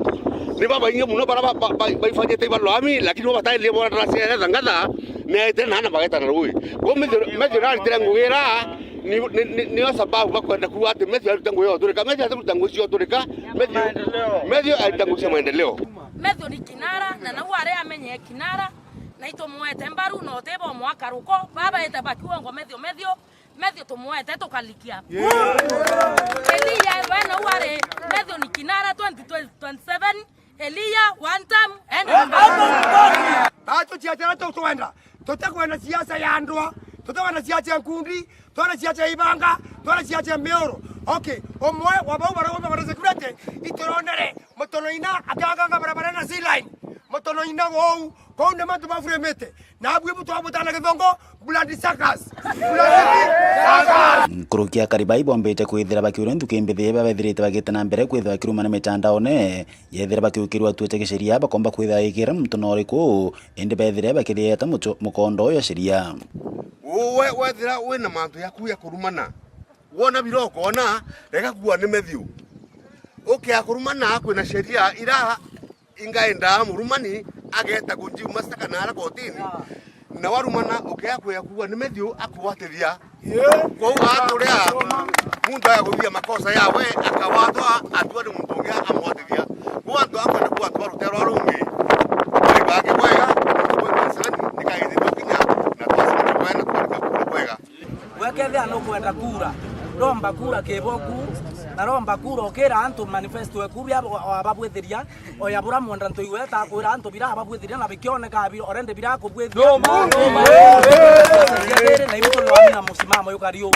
Ni babaingi muno bara ba, ba, ba, baifanyite ibarua ami, lakini bo bataendire bona darasa ya thangatha, ni aete na ana bageta na rui. Kwou Matthew, Matthew naritire ngugi ira, ni, ni, ni, niyo sababu bakwenda kuuga ati Matthew aruta ngugi ya uturika. Matthew atiruta ngugi cia uturika. Matthew, Matthew aruta ngugi cia maendeleo. Matthew ni kinara, na nau ari amenye kinara. Na itumwete mbaru, na utibo mwaka ruko, baba ete bakiuga ngo Matthew, Matthew, Matthew tumwete tukalikia. Elia we nau ari, Matthew ni kinara twenty twenty-seven, Elia one time, and Batuciatira tutwenda, tutikwenda siasa ya ndwa, tutikwenda siasa ya nkundi, twenda siasa ya ibanga, twenda siasa ya mioro. Okay, umwe wa bau baria umwe bari security, ituronere Mutono ina akaganga barabara na sea line. Mutono ina wou, kou ni mantu bafuremete. Na abu ibu twabutana Githongo, blood suckers. Blood suckers. Nkuruki akari bai bombite kwithira bakiura nthuki mbithi iba bethirite bagite na mbere kwithira bakirumana mitandaone, yethira bakiukirwa atua cia gisheria bakomba kwithira ikira muntu na uriku, indi bethire bakirieta mutu-, mukondo ya sheria. Uwe wethira wina mantu yaku ya kurumana, wona bira ukona, rega kuwa ni Matthew. Ukia kurumana kwina sheria ira ingaenda murumani ageta kujiuma stakana ara kotini. Na warumana ukia kuya kuwa ni Matthew akuwatithia. Kwou aturia muntu aya kuthithia makosa yawe akawatwa atua ni muntu ungi amwatithia. Kwou antu akwenda kuwa twa rutero rungi. Bari bangi bwega, kwenda sani, nikaithithwa kinya, na twasana bwega, na twarika kura bwega. Wekethia nukwenda kura, romba kura kiboku, na romba kura ukira antu manifesto eku bia wa-, wababwithiria, oya bura Mwenda Ntuweta akwira antu bira ababwithiria na bikioneka bira, already bira kubwithiria. No, no, no. Na ibu tunaamina musimamo yukari uu.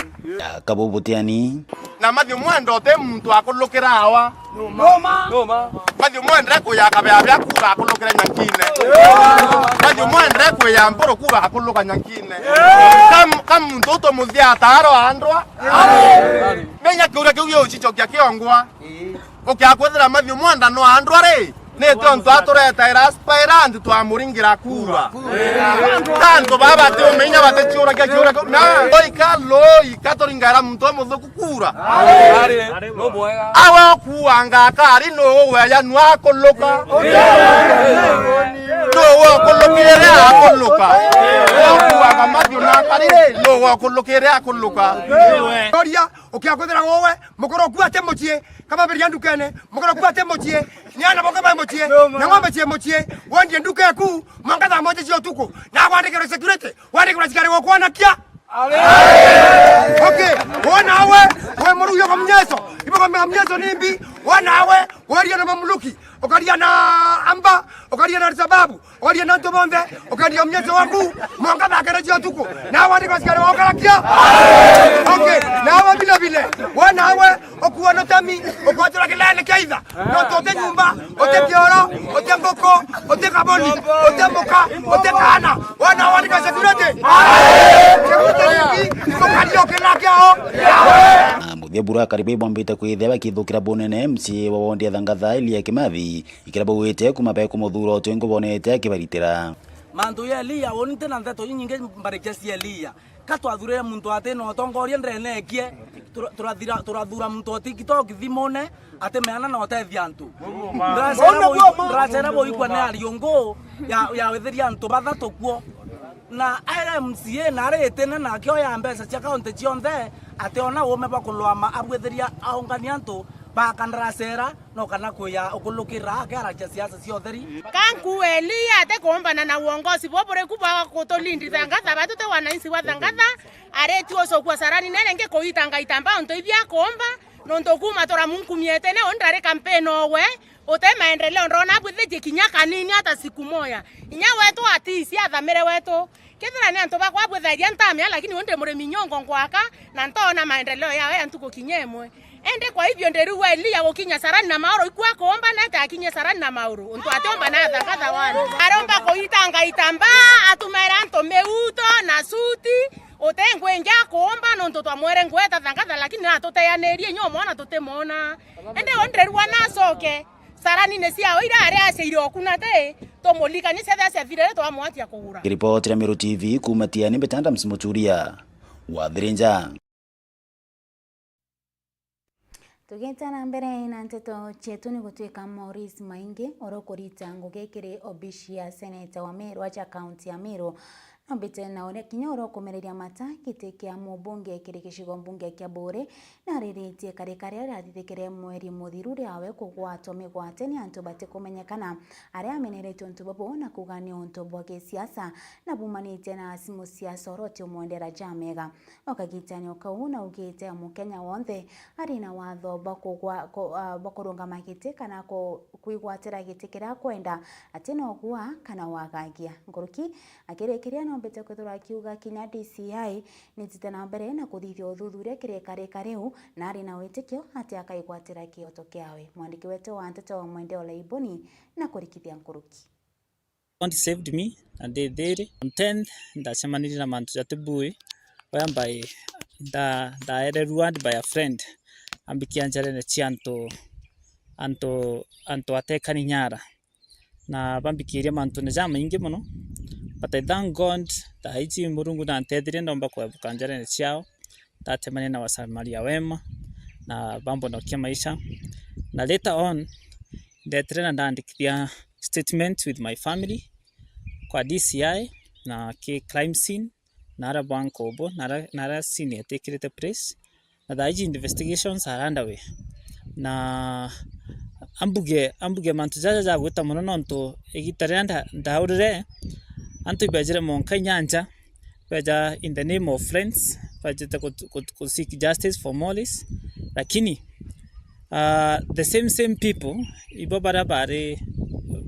Kabubutiani. Na Matthew Mwenda uti muntu akulukira awa. Noma. Noma. Matthew Mwenda kuya kabea bia kura akulukira Nyankine. Matthew Mwenda kuya Mburu kura akuluka Nyankine. Kam-, kam muntu uto muthia ataro andwa. Menya kiuria kiu giucicokia kiongwa. Ukia kwithira Matthew Mwenda no andwa ri, ni tontu aturetaira aspirant twamuringira kura. Tantu baba batiumenya baticiuragia kiuria kiu. Na oika loi katuringaira muntu umuthuku kura. Ari, no mwega. Awe okuanga akari no weya nwa akuluka. No okulukire akuluka. Okuanga Matthew na akari no okulukire akuluka. Oria, ukia kwithira wowe, mukuru oku ati mucii, kama biria ndukene, mukuru oku ati mucii, ni ana boka bai mucii, na ng'ombe cii mucii, wendie nduka eku, mwanka thaa moja cia utuku, na kwandikirwa security, wandikirwa askari gukwanakia. Okay, wona we, we muru yo kamnyeso, ibo kamnyeso nimbi, wona we, weria na mamluki, ukaria na amba, ukaria na sababu, ukaria na antu bonthe, ukaria mnyeso waku, mwanka thaa kenda cia utuku, na wandikirwa askari wa ukarakia. Okay, nawe vile vile, wona we, ukuwa na utemi, ukwatura kilele kia itha. No tu uti nyumba, uti kioro, uti nguku, uti kaboni, uti muka, uti kaana. Wana wandika security. Security niki, imukaria ukina kiao. Mambo Ithio bura akari bau bombite kwithia bakithukira bunene M C A wa wondi ya Thangatha, Elia Kimathi, ikiria baugite kuma bekumuthuura utwingu bonete akibaritira. Mantu ya Elia, uni nti na ndeto inyingi mbarikia cia Elia. Ka twathurire muntu ati na utongoria ndene ekie, tura-, turathira-, turathura muntu o TikTok thimune, ati meana na utethia antu. Ndacera bui-, ndacera buikwa ni ariungu ya, ya witheria antu bathatu kuo. Na ari M C A na ari itine na akioya mbeca cia kaunti cionthe, ati ona uume bwa kulwama abwitheria aungani antu ba kandarasi era, no kana kuya ukulukira akiaragia siasa cia utheri. Kanku Elia atikuumbana na uongozi buburiku bwa gutulindi Thangatha, ba tuti wananchi wa Thangatha, ariti ucukua carani nene ngi kuitanga itambaa untu ibia akuumba, nontu kuuma turamunkumia itine, undi ari kampeni owe, uti maendeleo ndona abwithitie kinya kanini hata siku moya. Inya wetu atisi athamire wetu. Kethira ni antu bakwa bwithairia ntamea, lakini undi murimi nyongo ngwaka, na ntoona maendeleo yawe ya ntuku kinya imwe. Indi kwa hivyo ndiriu Elia gukinya carani na mauru, ikua kuumba na ati akinyie carani na mauru. Untu atiumba na Thangatha wani. Aromba kuitanga itambaa, atumaira antu miuto na suti, uti ngui ingi akuumba nontu twamwere ngweta Thangatha, lakini natuteanirie inya umwona tutimwona. Indi u ndirirwa nacoke. Carani ni ciao iria ari aciaire oku na ti, tumulikanie ciathira ciathirire twamwatia kugura. Kiripotera Meru T V kuuma Tiani, mbita Adams Muturia wa Thirinja. Tugita na mbere na nteto cietu, ni gutwika Maurice Maingi, uria ukurita ngugi kiri obici ya seneta wa Meru aja kaunti ya Meru, nombite na uria kinya uria ukumereria mata giti kia mubunge kiri gicigo mbunge kia Buuri, nariritie kari karia riathithikire mweri muthiru riawe kugwatwa migwate ni antu batikumenyekana, aria ameneretwe untu bubu na kuuga ni untu bwa gisiasa na bumanitie na simu cia Soroti umwendera jamega. O kagitani o kau naugite Mukenya wonthe ari na watho bwa kugwa-, ku-, ah, bwa kurungama giti kana ku-, kwigwatira giti kiria akwenda, ati no gua kana wagagia. Nkuruki akirikiria nombite kwithirwa akiuga kinya D C I nitite na mbere na kuthithia uthuthuria kiri karika riu, na ari na witikio ati akaigwatira kioto kiawe. Mwandiki wetu wa nteto Mwende Olaiboni na kurikithia nkuruki. God saved me na ndi thiiri. On tenth, ndacemanirie na mantu jatibui, whereby nda-, ndaere ruined by a friend, ambikia njarene cia antu, antu, antu atekani nyara. Na bambikirie mantune jamaingi mono, but I thank God, thaa iji Murungu nantethirie ndomba kwebuka njarene ciao, ndatemania na wasamaria wema, na bambonokia maisha. Na later on, ndetire na ndaandikithia statement with my family kwa D C I na ki crime scene, na ara bwa nkobo, na ara, na ara scene yetikirite place. Na thaa iji investigations are underway. Na ambuge, ambuge mantu jaja jagwita mono nontu igita riria nda-, ndaurire, antu ibejire monka inyanja, beja in the name of friends, bajite ku, ku, ku seek justice for Maurice. Lakini, ah, the same, same people, ibo baria bari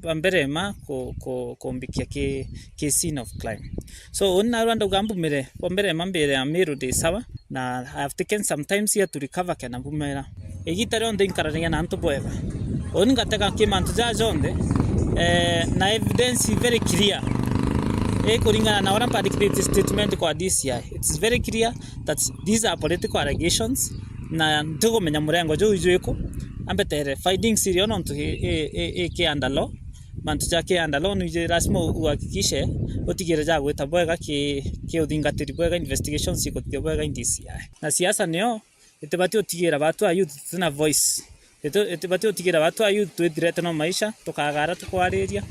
ba mbere ma ku, ku, kumbikia ki, ki scene of crime. So, uni narua ndauga mbumire, bwa mbere ma mbere ya Meru ndi sawa, na I have taken some times here to recover kena mbumira. Igita rionthe inkaranagia na antu bwega. Uni ngatega ki mantu jaa jonthe, eh, na evidence very clear. Ikuringana na uria mbandikithite statement kwa D C I. It's very clear that these are political allegations, na ntigumenya murengo juu jwiku. Ambetere findings irio nontu i, i, i, i ki under law. Mantu ja ki under law nwiji lazima uhakikishe utigire jagwita bwega ki, ki uthingatiri bwega, investigations ikuthithia bwega in D C I. Na siasa nio itibati utigira batu a youth tutina voice. Itu-, itibati utigira batu a youth twithirete no maisha, tukagara tukwariria.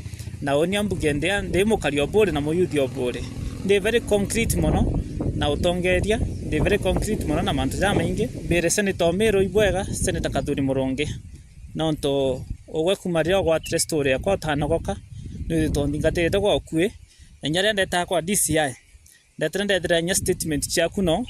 Na uni ambuge ndi, ndi mukari o Buuri na muyuthi o Buuri. Ndi very concrete mono na utongeria, ndi very concrete mono na mantu jamaingi. Mbire Senator Omiru ibwega, Senator Kathuri Murungi. Nontu ugwe kuma riria ugwatire story yakwa utanogoka, nwithitwe unthingatirite gwa ukui. Na inya riria ndetaa kwa D C I, ndetire ndethira inya statement ciaku no.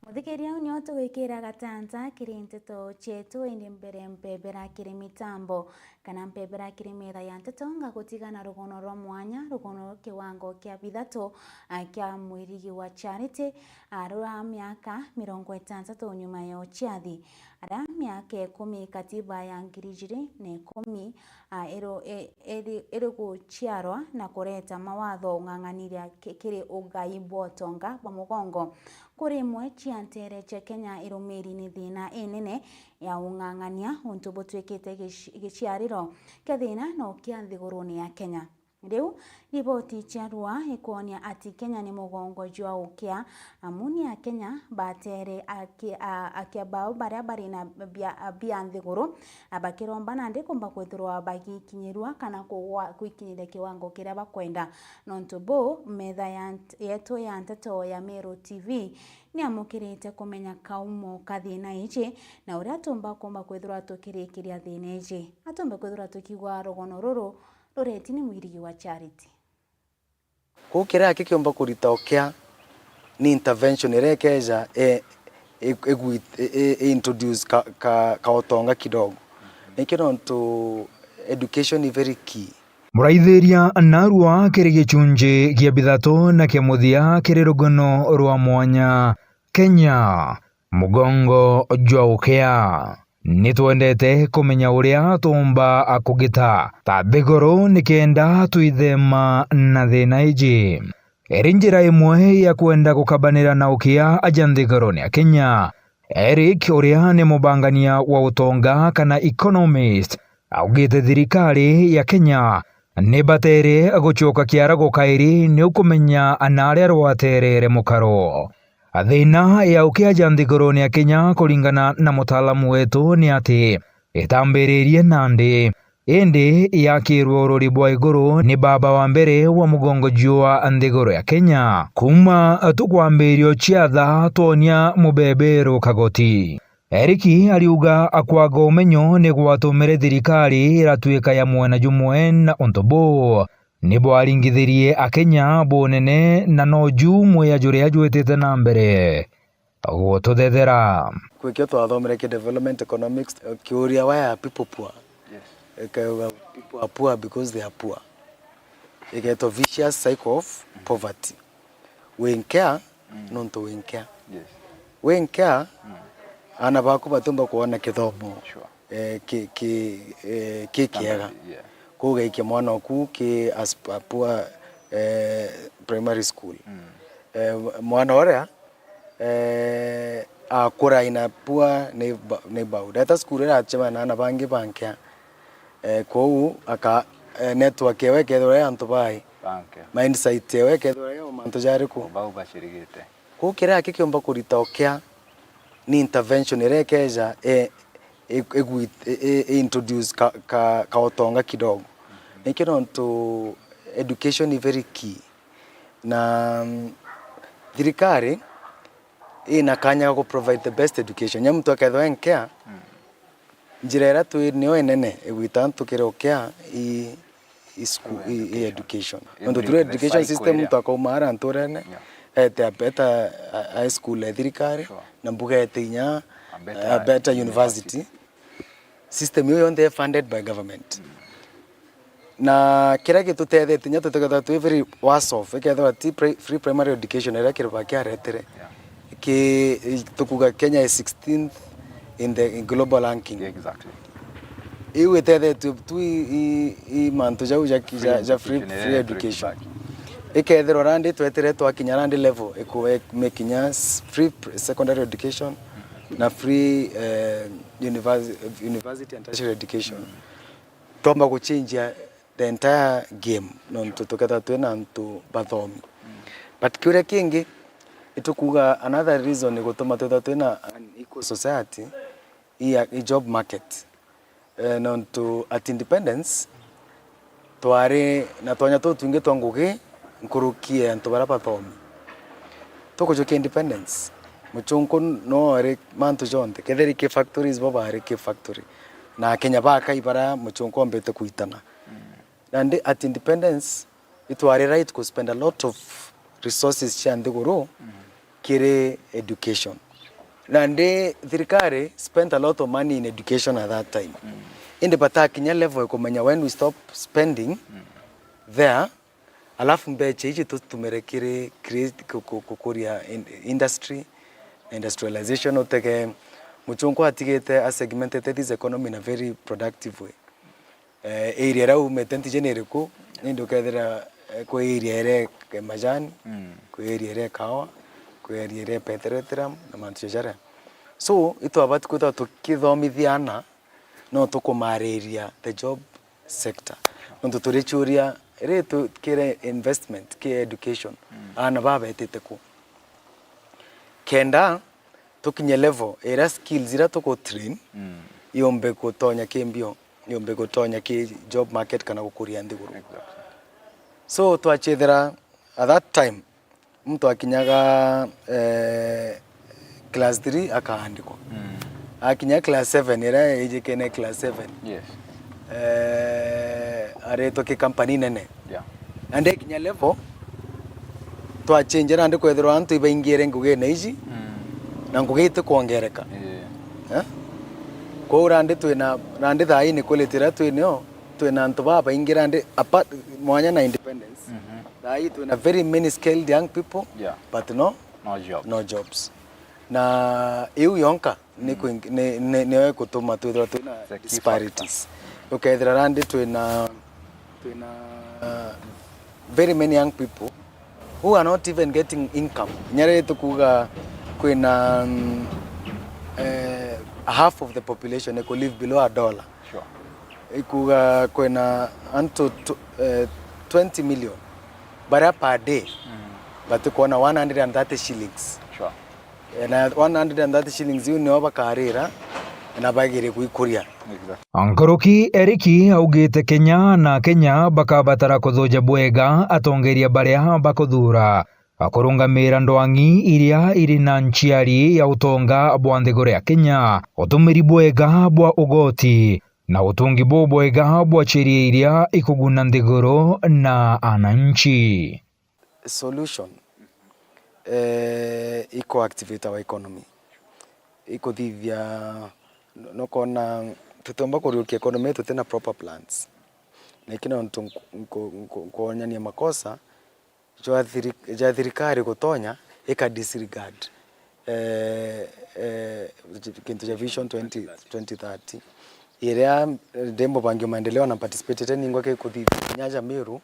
Muthikiria, uu nio tugwikira gatanta kiri nteto cietu, indi mbere mpebera kiri mitambo, kana mpebera kiri metha ya nteto, ngagutiga na rugono rwa mwanya, rugono kiwango kia bithatu, ah, kia mwirigi wa Charity, ah, rwa miaka mirongo itantatu nyuma ya uciathi. Aria miaka ikumi katiba ya ngiri ijiri na ikumi, ah, iru-, i-, iri, iri guciarwa na kureta mawatho ung'ang'aniria ki-, kiri ugai bwa utonga bwa mugongo. Kuri imwe cia nteere cia Kenya irumiri ni thiina inene ya ung'ang'ania, untu butwikite gici-, giciariro kia thiina no kia nthigurune ya Kenya. Riu, riboti cia rua ikwonia ati Kenya ni mugongo jwa ukia, amu ni Akenya batere aki-, a-, akia bao baria bari na bia, bia nthiguru, a, bakiromba nandi kumba kwithirwa bagikinyirua kana kugwa-, gwikinyiria kiwango kiria bakwenda. Nontu buu, metha ya nt-, yetu ya nteto ya Meru T V niamukirite kumenya kaumo ka thiina iji na uria tumba kumba kwithirwa tukirikiria thiina iji. Atumbe kwithirwa tukiigua rugono ruru rureti ni mwirigi wa Charity. Kwou kiria kikiumba kurita ukia ni intervention iria ikeeja, e, e, e, e, e introduce ka, ka, ka utonga kidogo. Nikio nontu education is very key. Muraithiria narua kiri gichunji gia bithatu na kia muthia kiri rugono rwa mwanya. Kenya, mugongo jwa ukia. Ni twendete kumenya uria tuumba kugita ta nthiguru nikenda twithema na thiina iji. Iri njira imwe ya kwenda gukabanira na ukia aja nthigurune ya Kenya. Eric, uria ni mubangania wa utonga kana economist, augite thirikari ya Kenya ni batere gucoka kiarago kairi ni ukumenya na aria rwaterere mukaro. Thiina ya ukia ja nthigurune ya Kenya, kuringana na mutaalamu wetu, ni ati itambiririe nandi, indi yakirwe urori bwa iguru ni baba wa mbere wa mugongo jwa nthiguru ya Kenya. Kuuma tukwambiria uciatha twonia mubebero kagoti. Eriki ariuga akwaga umenyo ni gwatumire thirikari iratuika ya mwena jumwe, na untu buu ni bwaringithirie Akenya bunene, na noju mwia juria jwitite na mbere gututhethera. Kwi kio twathomere ki development economics, kiuria, why are people poor? Yes. Ikauga, people are poor because they are poor. Igetwa vicious cycle of poverty. Wi nkea, nontu wi nkea. Yes. Wi nkea, aana baku batiumba kwona kithomo, sure, eh, ki, ki, eh, ki kiega. Standard, yeah. Kwou ugaikia mwana oku ki as, a poor, eh, primary school. Eh, mwana uria, eh, akura in a poor neighbor-, neighborhood. Ata school iracemania na aana bangi ba nkea. Eh, kwou aka, eh, network ewe ikethirwa i antu bai. Banke. Mindset ewe ikethirwa i o mantu jariku. O bau bacirigite. Kwou kiria kikiumba kurita ukia ni intervention iria ikeja, eh, i-, igwi-, i-, i-, i introduce ka, ka, ka utonga kidogo. Nikio nontu education is very key. Na, mm, thirikari ina kanya ga ku provide the best education. Nyamu muntu akethirwa e nkea, njira iria twi nio inene igwita antu kiri ukia i, i school, i, i education. Nontu through education system muntu akauma ara nturene, ete abeta high school e thirikari, na mbuga ete inya a better university. System iu yonthe i funded by government. Na kiria gitutethetie, inya tutikethirwa twi very worse off, ikethirwa ti pri-, free primary education iria Kibaki aretere, ki, tukuga Kenya is sixteenth in the, in global ranking. Exactly. Iu itethetue tu i, i, i mantu jau ja, ja, ja free, free education. Ikethirwa randi twetere twakinya randi level iku-, imekinya s-, free pr-, secondary education na free, eh, universi-, university and tertiary education. Twamba guchinjia the entire game, nontu tukethirwa twina antu bathomi. But kiuria kingi, itukuga another reason igutuma twithirwa twina an equal society i, i job market. Eh, nontu at independence, twari na twanya tutwingi twa ngugi nkuruki ya antu baria bathomi. Tukujukia independence, muchunku no ari mantu jonthe, kethira ki factories, bo bari ki factory. Na Akenya bakai baria muchunku ombite kuitana. Nandi at independence, itwari right ku spend a lot of resources cia nthiguru kiri education. Nandi thirikari spent a lot of money in education at that time. Indi batakinya level ya kumenya when we stop spending there, alafu mbecha iji tutumire kiri create, ku-, ku-, kukuria in-, industry, industrialization, utege muchunku atigite a segmented this economy in a very productive way. Eh, area iria umite ntiji ni iriku? Nindi ukethira, eh, kwi area iria i majani, kwi area iria i kawa, kweria iria Bethlehem na mantu jaria. So, itwabati kwithirwa tukithomithia ana, no tukumariria the job sector. Nontu turichuria, ri tukire investment, ki education, ana babetite ku. Kenda tukinye level iria skills iria tugutrain, yumbe gutonya ki mbio, yumbe gutonya ki job market kana gukuria nthiguru. Exactly. So, twachethera at that time, muntu akinyaga, eh, class three akaandikwa. Akinya class seven, iria ijikene class seven, Yes. eh, aretwa ki company nene. Yeah. Na ndekinya level, twachenjera nandi kwethirwa antu ibaingire ngugine iji, na ngugi itikwongereka. Yeah. Eh? Kwou randi twina, randi thaa ii ni quality iria twinio, twina antu babaingi randi apart, mwanya na independence. Thaa ii twina very many skilled young people, Yeah. but no, No jobs. no jobs. Na iu yonka ni kwing-, ni, ni, niyo ikutuma twithirwa twina It's a key disparities. Ukethira randi twina, twina, uh, very many young people who are not even getting income. Nyare tukuga kwina, mm, eh, half of the population iku live below a dollar. Sure. Ikuga kwina antu tw-, eh, twenty million baria per day batikwona one hundred and thirty shillings. Sure. Eh, na one hundred and thirty shillings iu nio bakarira na bagire gwikuria. Exactly. Nkuruki Eriki augite Kenya na Akenya bakabatara kuthuja bwega atongeria baria bakuthuura, kurungamira ndwang'i iria iri na nchiari ya utonga bwa nthiguru ya Kenya, utumiri bwega bwa ugoti, na utungi bubwega bwa sheria iria ikuguna nthiguru na ananchi. Solution, eh, iko activate our economy. Ikuthithia, nokona tutiumba kuriukia economy tutina proper plans. Na iki nontu nku-, nku-, nku-, nkuonyania makosa jwa thiri-, ja thirikari gutonya ika disregard, eh, eh, kintu ja Vision twenty, twenty thirty, iria, eh, ndi mubangi wa maendeleo na participate ningwa kikuthithia kinya ja Meru,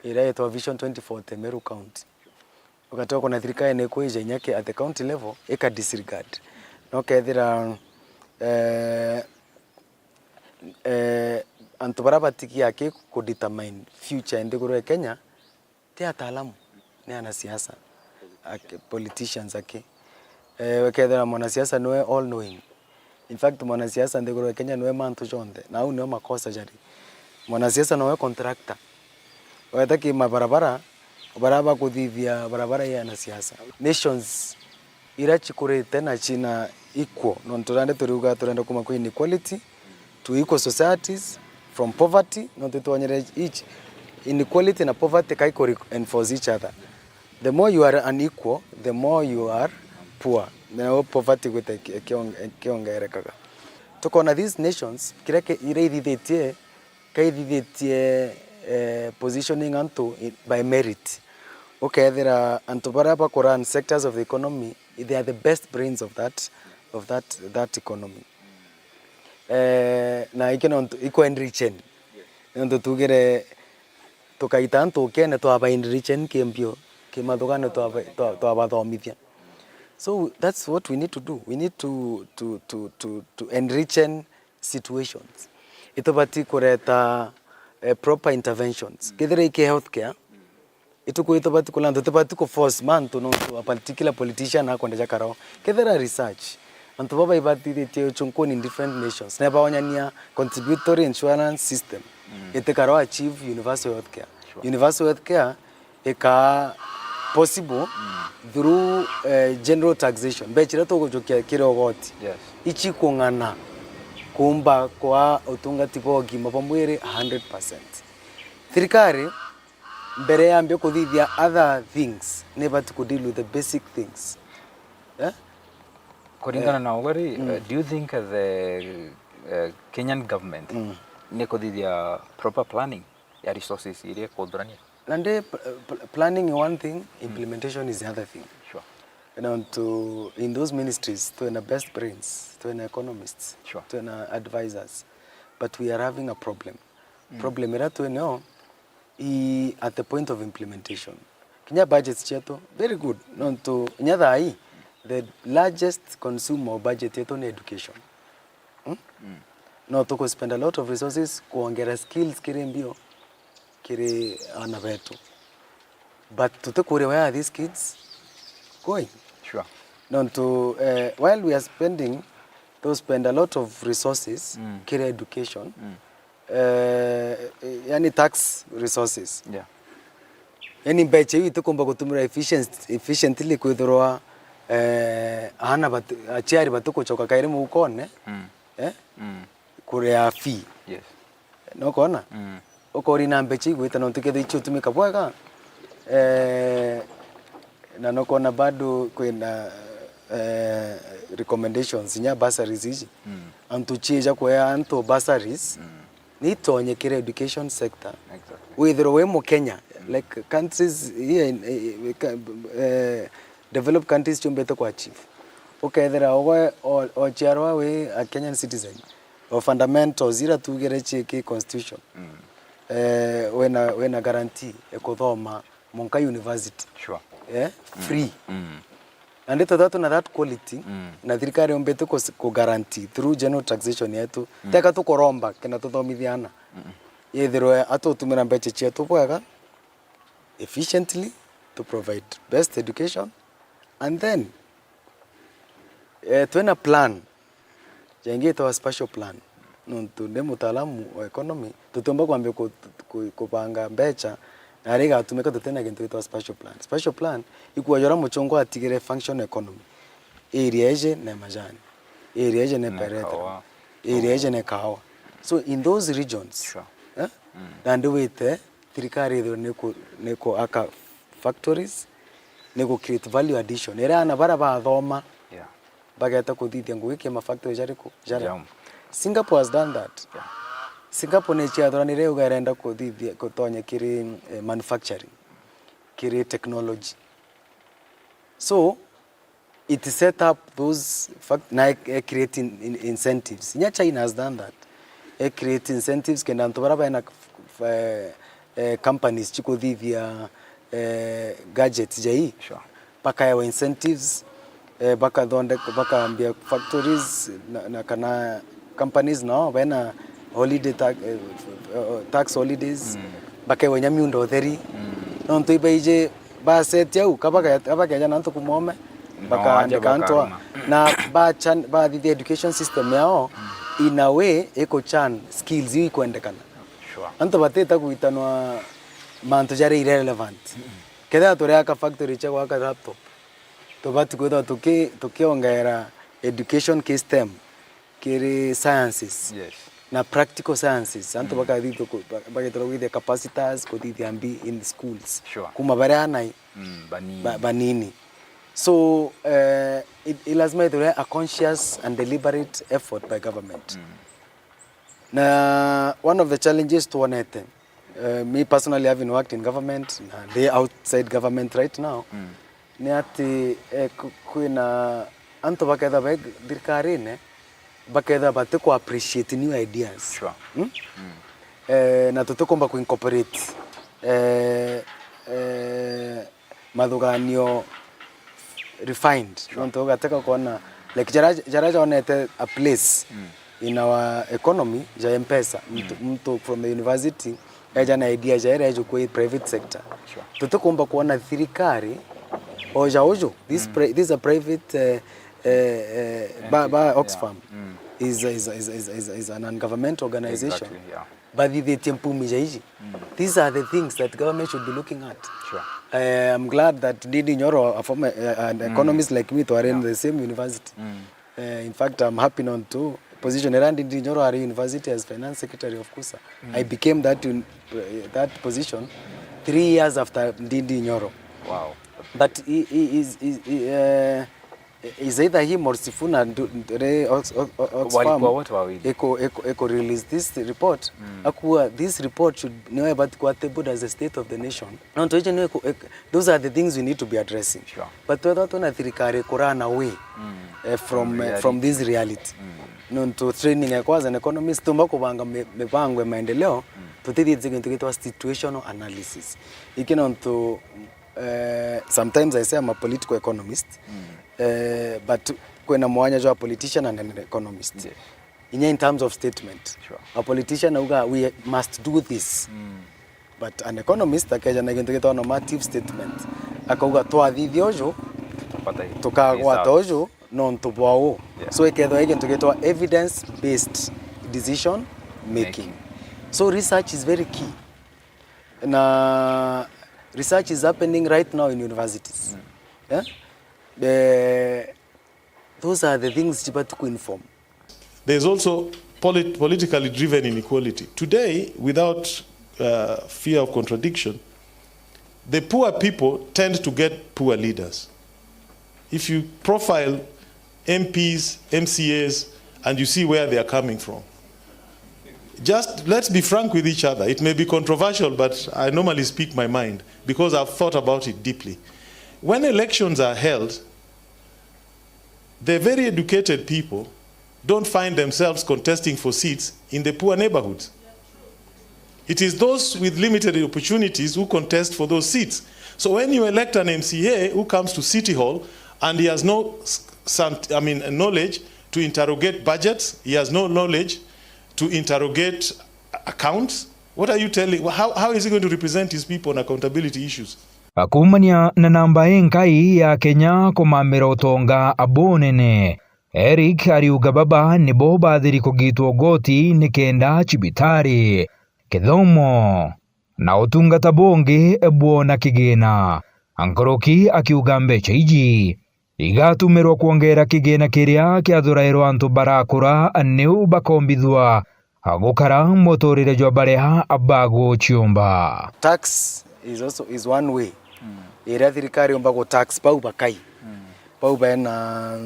iria yetwa Vision twenty forty Meru County. Ugatua kuna thirikari ni kwija inya ki at the county level ika disregard. No kethira, eh, eh, antu baria batigia ki ku determine future ya nthiguru ya Kenya, ti ataalamu, ni anasiasa, aki-, politicians aki. Eh, ukethira mwanasiasa niwe all knowing. In fact, mwanasiasa nthiguru ya Kenya niwe mantu jonthe, na au nio makosa jari. Mwanasiasa nowe contractor. Weta ki mabarabara, baria bakuthithia barabara ya anasiasa. Nations iria cikurite na cina equal, nontu rande turiuga turenda kuma kwi inequality to equal societies, from poverty, nontu twonyere each inequality na poverty kai ku reinforce each other. The more you are unequal, the more you are poor. Na poverty gwita iki-, ikiong-, ikiongerekaga. Tukona these nations, kiria ki-, iria ithithitie kaithithitie, eh, positioning antu i-, by merit. Ukethira antu baria baku run sectors of the economy, they are the best brains of that, of that, that economy. Eh, na iki nontu iku enrichen. Nontu tugire tukaita antu ukene twaba enrichen kimbio, kimathugano twaba-, twa-, twabathomithia. So that's what we need to do. We need to, to, to, to, to enrichen situations. Itubati kureta, eh, proper interventions. Kethira iki healthcare, ituku itubati kula antu, tubati ku force mantu nontu a particular politician akwenda jakarao. Kethira research, antu baba ibatithitie uchunkuni in different nations, na baonyania contributory insurance system, itikaro achieve universal healthcare. Universal healthcare ikaa possible through, eh, general taxation. Mbecha iria tugujukia kiri ugoti, Yes. ichi kung'ana kumba kwa utungati bwa ugima bwa mwiri a hundred percent. Thirikari, mbere yambia kuthithia other things, ni ibati ku deal with the basic things. Eh? Kuringana Eh. na ugari, Mm. uh, do you think the, uh, Kenyan government Mm. ni kuthithia proper planning ya resources iria ikuthurania? Nandi pl-, pl-, planning is one thing, implementation is the other thing. Sure. Nontu in those ministries, twina best brains, twina economists, Sure. twina advisors, but we are having a problem. Mm. Problem iria twinio i at the point of implementation. kinya budgets cietu, very good. Nontu kinya thaa ii, the largest consumer of budget yetu ni education. Hmm? No tuku spend a lot of resources kuongera skills kiri mbio kiri ana betu. But tutikuria, where are these kids going? Sure. Nontu, eh, while we are spending, to spend a lot of resources kiri education, eh, yani tax resources. Yeah. Yani mbeca iu itikumba gutumira efficient-, efficiently kwithirwa, eh, aana bati-, aciari batikucoka kairi mukone, eh, kuria fee. Yes. Nokona? Ukori na mbeca igwita nontu kethira icio utumika bwega, eh, na nokona bado kwina, eh, recommendations nya bursaries ici. Antu ciija kuea antu bursaries, ni itonyekere education sector. Exactly. Withirwe wi Mukenya, like countries here in, eh, eh, ka-, eh, developed countries ciumbite ku achieve. Ukethira ugwe o-, ociarwa wi a Kenyan citizen, o fundamentals ira tugire cie ki constitution, eh, wina, wina guarantee ya kuthoma mwanka university. Sure. Eh, free. Na ndi twethirwa twina that quality, na thirikari yumbite ku, ku guarantee through general taxation yetu. Teka tukuromba kenda tuthomithia ana. Yithirwe atutumira mbeca cietu bwega, efficiently, to provide best education, and then, eh, twina plan. Jengi itawa spatial plan. Nontu ndi mutaalamu wa economy, tutiumba kwambia ku-, ku-, kubanga mbeca na aria igatumika tutina gintu gitawa spatial plan. Spatial plan ikuaja uria muchungu atigire function economy. Area iji ne majani. Area iji ne perethera. Area iji ne kahawa. So in those regions, eh, nandi wite thirikari ithirwe ni ku-, ni ku aka factories, ni ku create value addition. Iria ana baria bathoma, bageta kuthithia ngugi kia mafactory jariku? Jaria. Singapore has done that. Singapore ni ciathuranire yuga irenda kuthithia, kutonya kiri, eh, manufacturing, kiri technology. So, it set up those fact-, na e, e create in, in, incentives. Inya China has done that. E create incentives kenda antu baria bena, eh, eh, companies cikuthithia, eh, gadgets jai. Sure. Bakaewa incentives, eh, bakathondeka, bakambia factories na, na kana companies nao bena holiday ta-, eh, eh, tax holidays, bakaewa inya miunda utheri. Nontu ibaiji baseti au, ka bake-, ka bakeja na ntuku mome, bakaandika antu a-, na bachan-, bathithia education system yao in a way ikuchan skills iu ikwendekana. Sure. Antu batita gwitanwa mantu jari irrelevant. Kethira turiaka factory cia gwaka laptop, tubati kwithirwa tuki-, tukiongera education ki STEM, kiri sciences na practical sciences. Antu bakathithia ku-, ba-, bagitira kuthithia capacitors, kuthithia mbi in schools. Sure. Kuma baria anai, ba-, banini. So, eh, it, it lazima ithirwe a conscious and deliberate effort by government. Na one of the challenges twonete, eh, me personally having worked in government na ndi outside government right now, ni ati, eh, ku-, kwina antu baketha be thirikarine, baketha bati ku appreciate new ideas. Sure. Eh, na tutikumba ku incorporate, eh, eh, mathuganio refined. Sure. Nontu ugateka kuona, like, jara, jara jonete a place in our economy ja mpesa. Mtu, mtu from the university eja na idea ja ira eju kwi private sector. Sure. Tutikumba kuona thirikari oja uju, this pri-, this is a private, eh, eh, eh, ba, ba Oxfam is, is, is, is, is, is a non-governmental organization. Exactly, yeah. Bathithitie mpumi ja iji. These are the things that government should be looking at. Sure. Eh, I'm glad that Ndindi Nyoro, a former, eh, an economist like me, twari in the same university. Eh, in fact, I'm happy nontu position ira Ndindi Nyoro ari university as finance secretary of KUSA. I became that un-, eh, that position three years after Ndindi Nyoro. Wow. But he, he is, is, he, eh, is either him or Sifuna ndu-, ndu-, re-, Ox-, Ox-, Ox-, Oxfam walikuwa wote wawili. Iko, iko, iko release this report. Akuwa this report should, niwe but kwa tabled as a state of the nation. Nontu icio ni iko, ik-, those are the things we need to be addressing. Sure. But twethwa twina thirikari ku run away, eh, from, eh, from this reality. Nontu training ya kwanza na economics, tumba kubanga mi-, mibango ya maendeleo, tutithithie kintu gitwa situational analysis. Iki nontu, eh, sometimes I say I'm a political economist, eh, but kwina mwanya jwa politician and an economist. Yes. Inya in terms of statement. Sure. A politician auga, "We must do this." But an economist akeja na gintu gitwa normative statement. Akauga, "Twathithia uju, tukagwata uju nontu bwa uu." Yeah. So ikethwa i gintu gitwa evidence based decision making. Making. So research is very key. Na research is happening right now in universities. Eh? Eh, those are the things cibati kuinform. There's also polit-, politically driven inequality. Today, without, uh, fear of contradiction, the poor people tend to get poor leaders. If you profile M Ps, M C As, and you see where they are coming from, just let's be frank with each other. It may be controversial, but I normally speak my mind because I've thought about it deeply. When elections are held, the very educated people don't find themselves contesting for seats in the poor neighborhoods. It is those with limited opportunities who contest for those seats. So when you elect an M C A who comes to City Hall and he has no s-, sant-, I mean, knowledge to interrogate budgets, he has no knowledge to interrogate accounts, what are you telling, how, how is he going to represent his people on accountability issues? Akuumania na namba inkai ya Kenya kumamira utonga bunene, Eric ariuga baba nibo bathiri kugitwa ugoti nikenda cibitari, kithomo na utungata bungi bwona kigina. Nkuruki akiuga mbeca iji igatumirwa kwongeera kigina kiria kiathurairwa antu barakura, niu bakombithua gukara muturire jwa baria baguciumba. Tax is also, is one way iria thirikari yumba gu tax bau bakai, bau bena,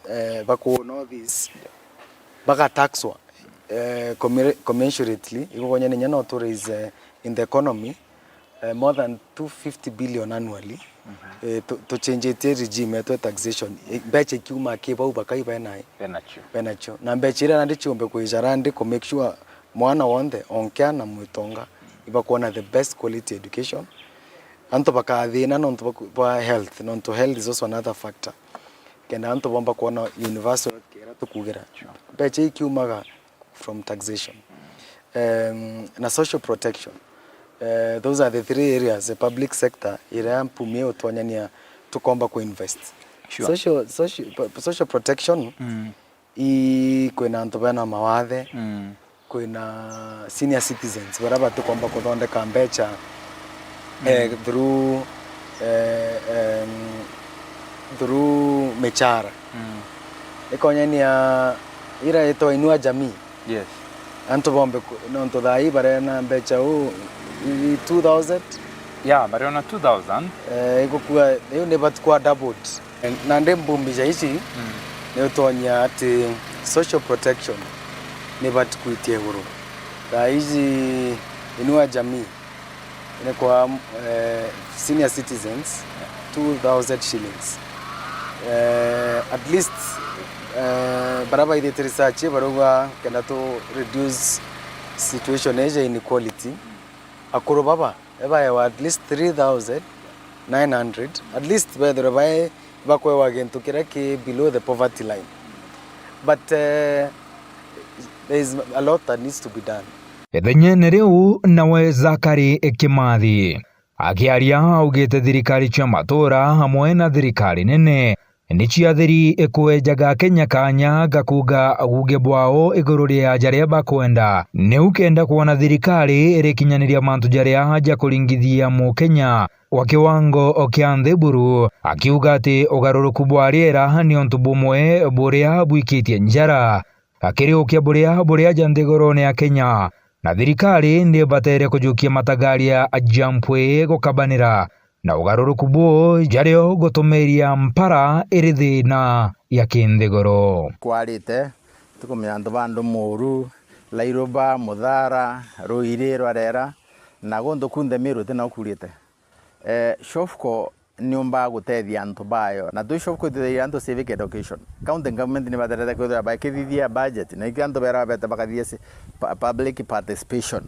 eh, bakuona this, bagataxwa, eh, commi-, commensurately, igukonya ninya no tu raise, eh, in the economy, eh, more than two fifty billion annually, eh, tu-, tuchenjetie regime yetu ya taxation. Eh, mbeca ikiuma ki bau bakai benai? Benacio. Benacio. Na mbeca iria nandi ciumbe kwija randi ku make sure mwana wonthe, onkea na mwitonga, ibakuona the best quality education. Antu bakathina nontu bwa ku-, bwa health, nontu health is also another factor. Kenda antu bomba kuona universal health care iria tukugira. Sure. Mbeca ikiumaga from taxation. Um, na social protection. Uh, those are the three areas, the public sector, iria mpumi utonyania tukomba ku invest. Sure. Social, social, social protection, i kwina antu bena mawathe, kwina senior citizens, baria batikomba kuthondeka mbeca, eh, through, eh, em, through michara. Ikonyania ira itwa Inua Jamii. Yes. Antu bombe ku-, nontu thaa ii barena mbeca uu, i-, i two thousand? Yeah, bariona two thousand. Eh, igukua, iu ni batukwa doubled. Nandi mbumbi ja ici ni utonyia ati social protection ni batukwitie iguru. Thaa ici Inua Jamii ni kwa, eh, senior citizens, two thousand shillings. Eh, at least, eh, baria baithite research barauga kenda tu reduce situation iji ya inequality, akuru baba ebaewa at least three thousand nine hundred, at least bethirwe bae bakwewa gintu kiria ki below the poverty line. But, eh, there is a lot that needs to be done. Ithenya-ini riu nawe Zakari Kimathi akiaria augite thirikari cia matura amwe na thirikari nene ni ciathiri ikwejaga Kenya kanya ga kuuga guge bwao iguru ria jaria bakwenda. Niu kenda kwona thirikari irikinyaniria mantu jaria ja kuringithia Mukenya wa kiwango kia nthi buru, akiuga ati ugaruruku bwa riera ni untu bumwe buria bwikitie njara akiriukia buria buria ja nthigurune ya Kenya, na thirikari ni ibatere kujukia matagaria ja mpwi gukabanira na ugaruruku buu jario gutumiria mpara iri thina ya kinthiguru. Kwarite, tukumenya antu ba Ndumuru, Lairuba, Muthara, Ruiri, Rwarera, na guntu kunthe Meru ti nau kurite. Eh, SHOFCO niumbaga gutethia antu bayo, na twi SHOFCO itwithagia antu civic education. County government ni baterete kwithira bakithithia budget, na ikio antu bera babete bakathithia ci-, pu-, public participation.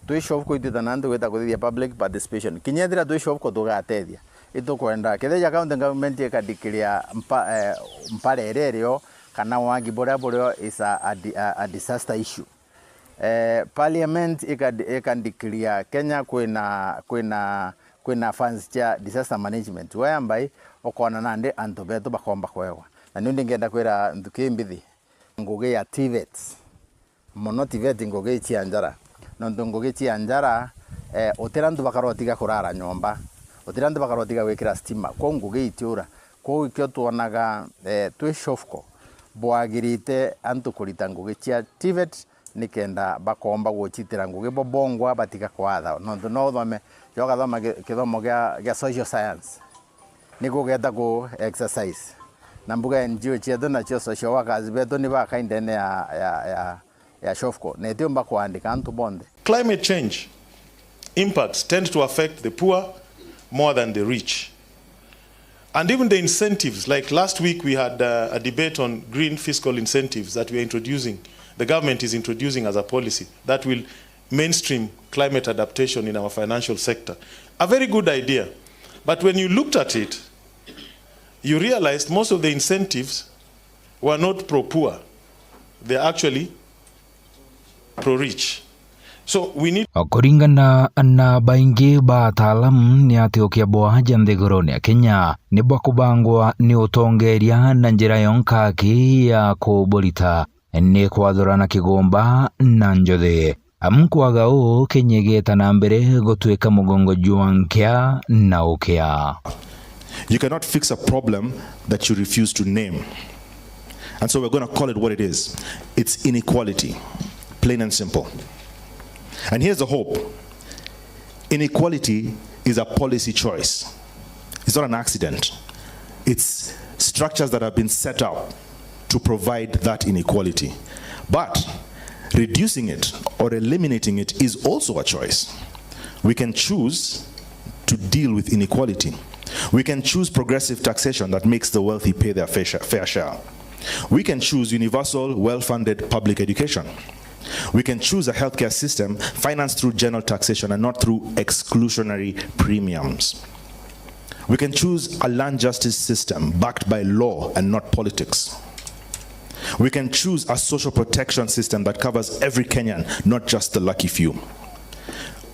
Twi SHOFCO itwitana antu gwita kuthithia public participation. Kinya ethira twi SHOFCO tugatethia, Itukwenda kethira county government ikadeclare mpa-, eh, mpara iria irio kana wagi buria burio is a, a di-, a, a disaster issue. Eh, parliament ikadi-, ikadeclare Kenya kwina, kwina, kwina funds cia disaster management. Wea mbai ukona nandi antu betu bakomba kwewa. Na niu ndingenda kwira nthuki mbithi, ngugi ya TVET, mono TVET ngugi cia njara. Nontu ngugi cia njara, eh, utira antu bakarotiga kurara nyomba, utira antu bakarotiga gwikira stima, kwou ngugi itiura. Kwou ikio twonaga, eh, twi SHOFCO bwagirite antu kurita ngugi cia TVET nikenda bakomba gucitira ngugi bo bongwa batiga kwatha. Nontu no uthome, jo ugathoma ki-, kithomo gia, gia social science, niguo ugeta ku exercise. Na mbuga NGO cietu nacio social workers betu ni baka indene ya, ya, ya, ya SHOFCO, na itiumba kuandika antu bonthe. Climate change impacts tend to affect the poor more than the rich. And even the incentives, like last week we had, uh, a debate on green fiscal incentives that we are introducing, the government is introducing as a policy that will mainstream climate adaptation in our financial sector. A very good idea. But when you looked at it, you realized most of the incentives were not pro-poor. They're actually pro-rich. So we need... Kuringana na baingi ba ataalamu, ni ati ukiabwa ja nthigurune ya Kenya ni bwa kubangwa ni utongeria na njira yonka aki ya kuburita ni kwathurana kigomba na njothi. Amu kwaga uu, Kenya igeeta na mbere gutwika mugongo jwa nkia na ukia. You cannot fix a problem that you refuse to name. And so we're gonna call it what it is. It's inequality, plain and simple. And here's the hope. Inequality is a policy choice. It's not an accident. It's structures that have been set up to provide that inequality. But reducing it or eliminating it is also a choice. We can choose to deal with inequality. We can choose progressive taxation that makes the wealthy pay their fair share, fair share. We can choose universal, well-funded public education. We can choose a healthcare system financed through general taxation and not through exclusionary premiums. We can choose a land justice system backed by law and not politics. We can choose a social protection system that covers every Kenyan, not just the lucky few.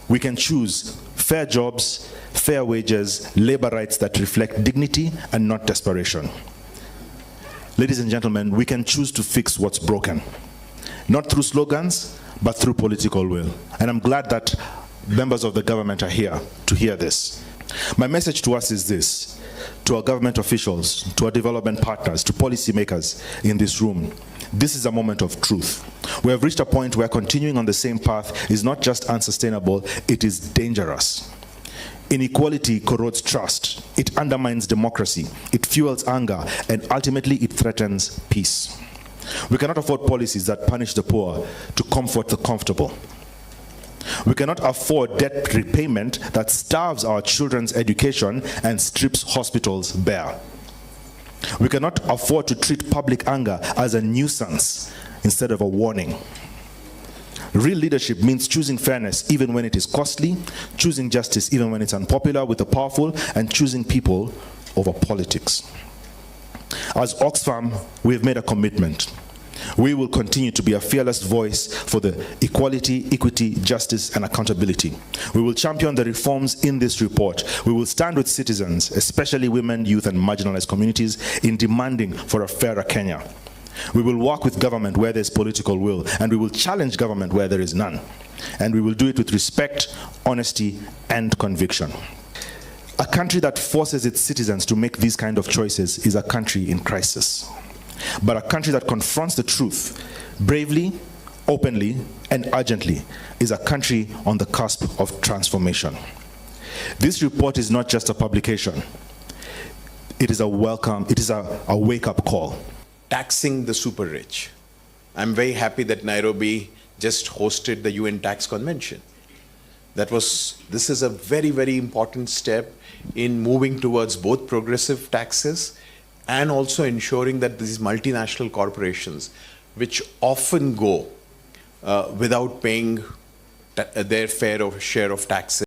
We can choose fair jobs, fair wages, labor rights that reflect dignity and not desperation. Ladies and gentlemen, we can choose to fix what's broken, not through slogans, but through political will. And I'm glad that members of the government are here to hear this. My message to us is this, to our government officials, to our development partners, to policymakers in this room. This is a moment of truth. We have reached a point where continuing on the same path is not just unsustainable, it is dangerous. Inequality corrodes trust, it undermines democracy, it fuels anger, and ultimately it threatens peace. We cannot afford policies that punish the poor to comfort the comfortable. We cannot afford debt repayment that starves our children's education and strips hospitals bare. We cannot afford to treat public anger as a nuisance instead of a warning. Real leadership means choosing fairness even when it is costly, choosing justice even when it's unpopular with the powerful, and choosing people over politics. As Oxfam, we have made a commitment. We will continue to be a fearless voice for the equality, equity, justice, and accountability. We will champion the reforms in this report. We will stand with citizens, especially women, youth, and marginalized communities, in demanding for a fairer Kenya. We will work with government where there's political will, and we will challenge government where there is none. And we will do it with respect, honesty, and conviction. A country that forces its citizens to make these kind of choices is a country in crisis. But a country that confronts the truth bravely, openly, and urgently is a country on the cusp of transformation. This report is not just a publication. It is a welcome, it is a, a wake-up call. Taxing the super rich. I'm very happy that Nairobi just hosted the U N Tax Convention. That was, this is a very, very important step in moving towards both progressive taxes and also ensuring that these multinational corporations, which often go, uh, without paying ta-, their fair of, share of taxes,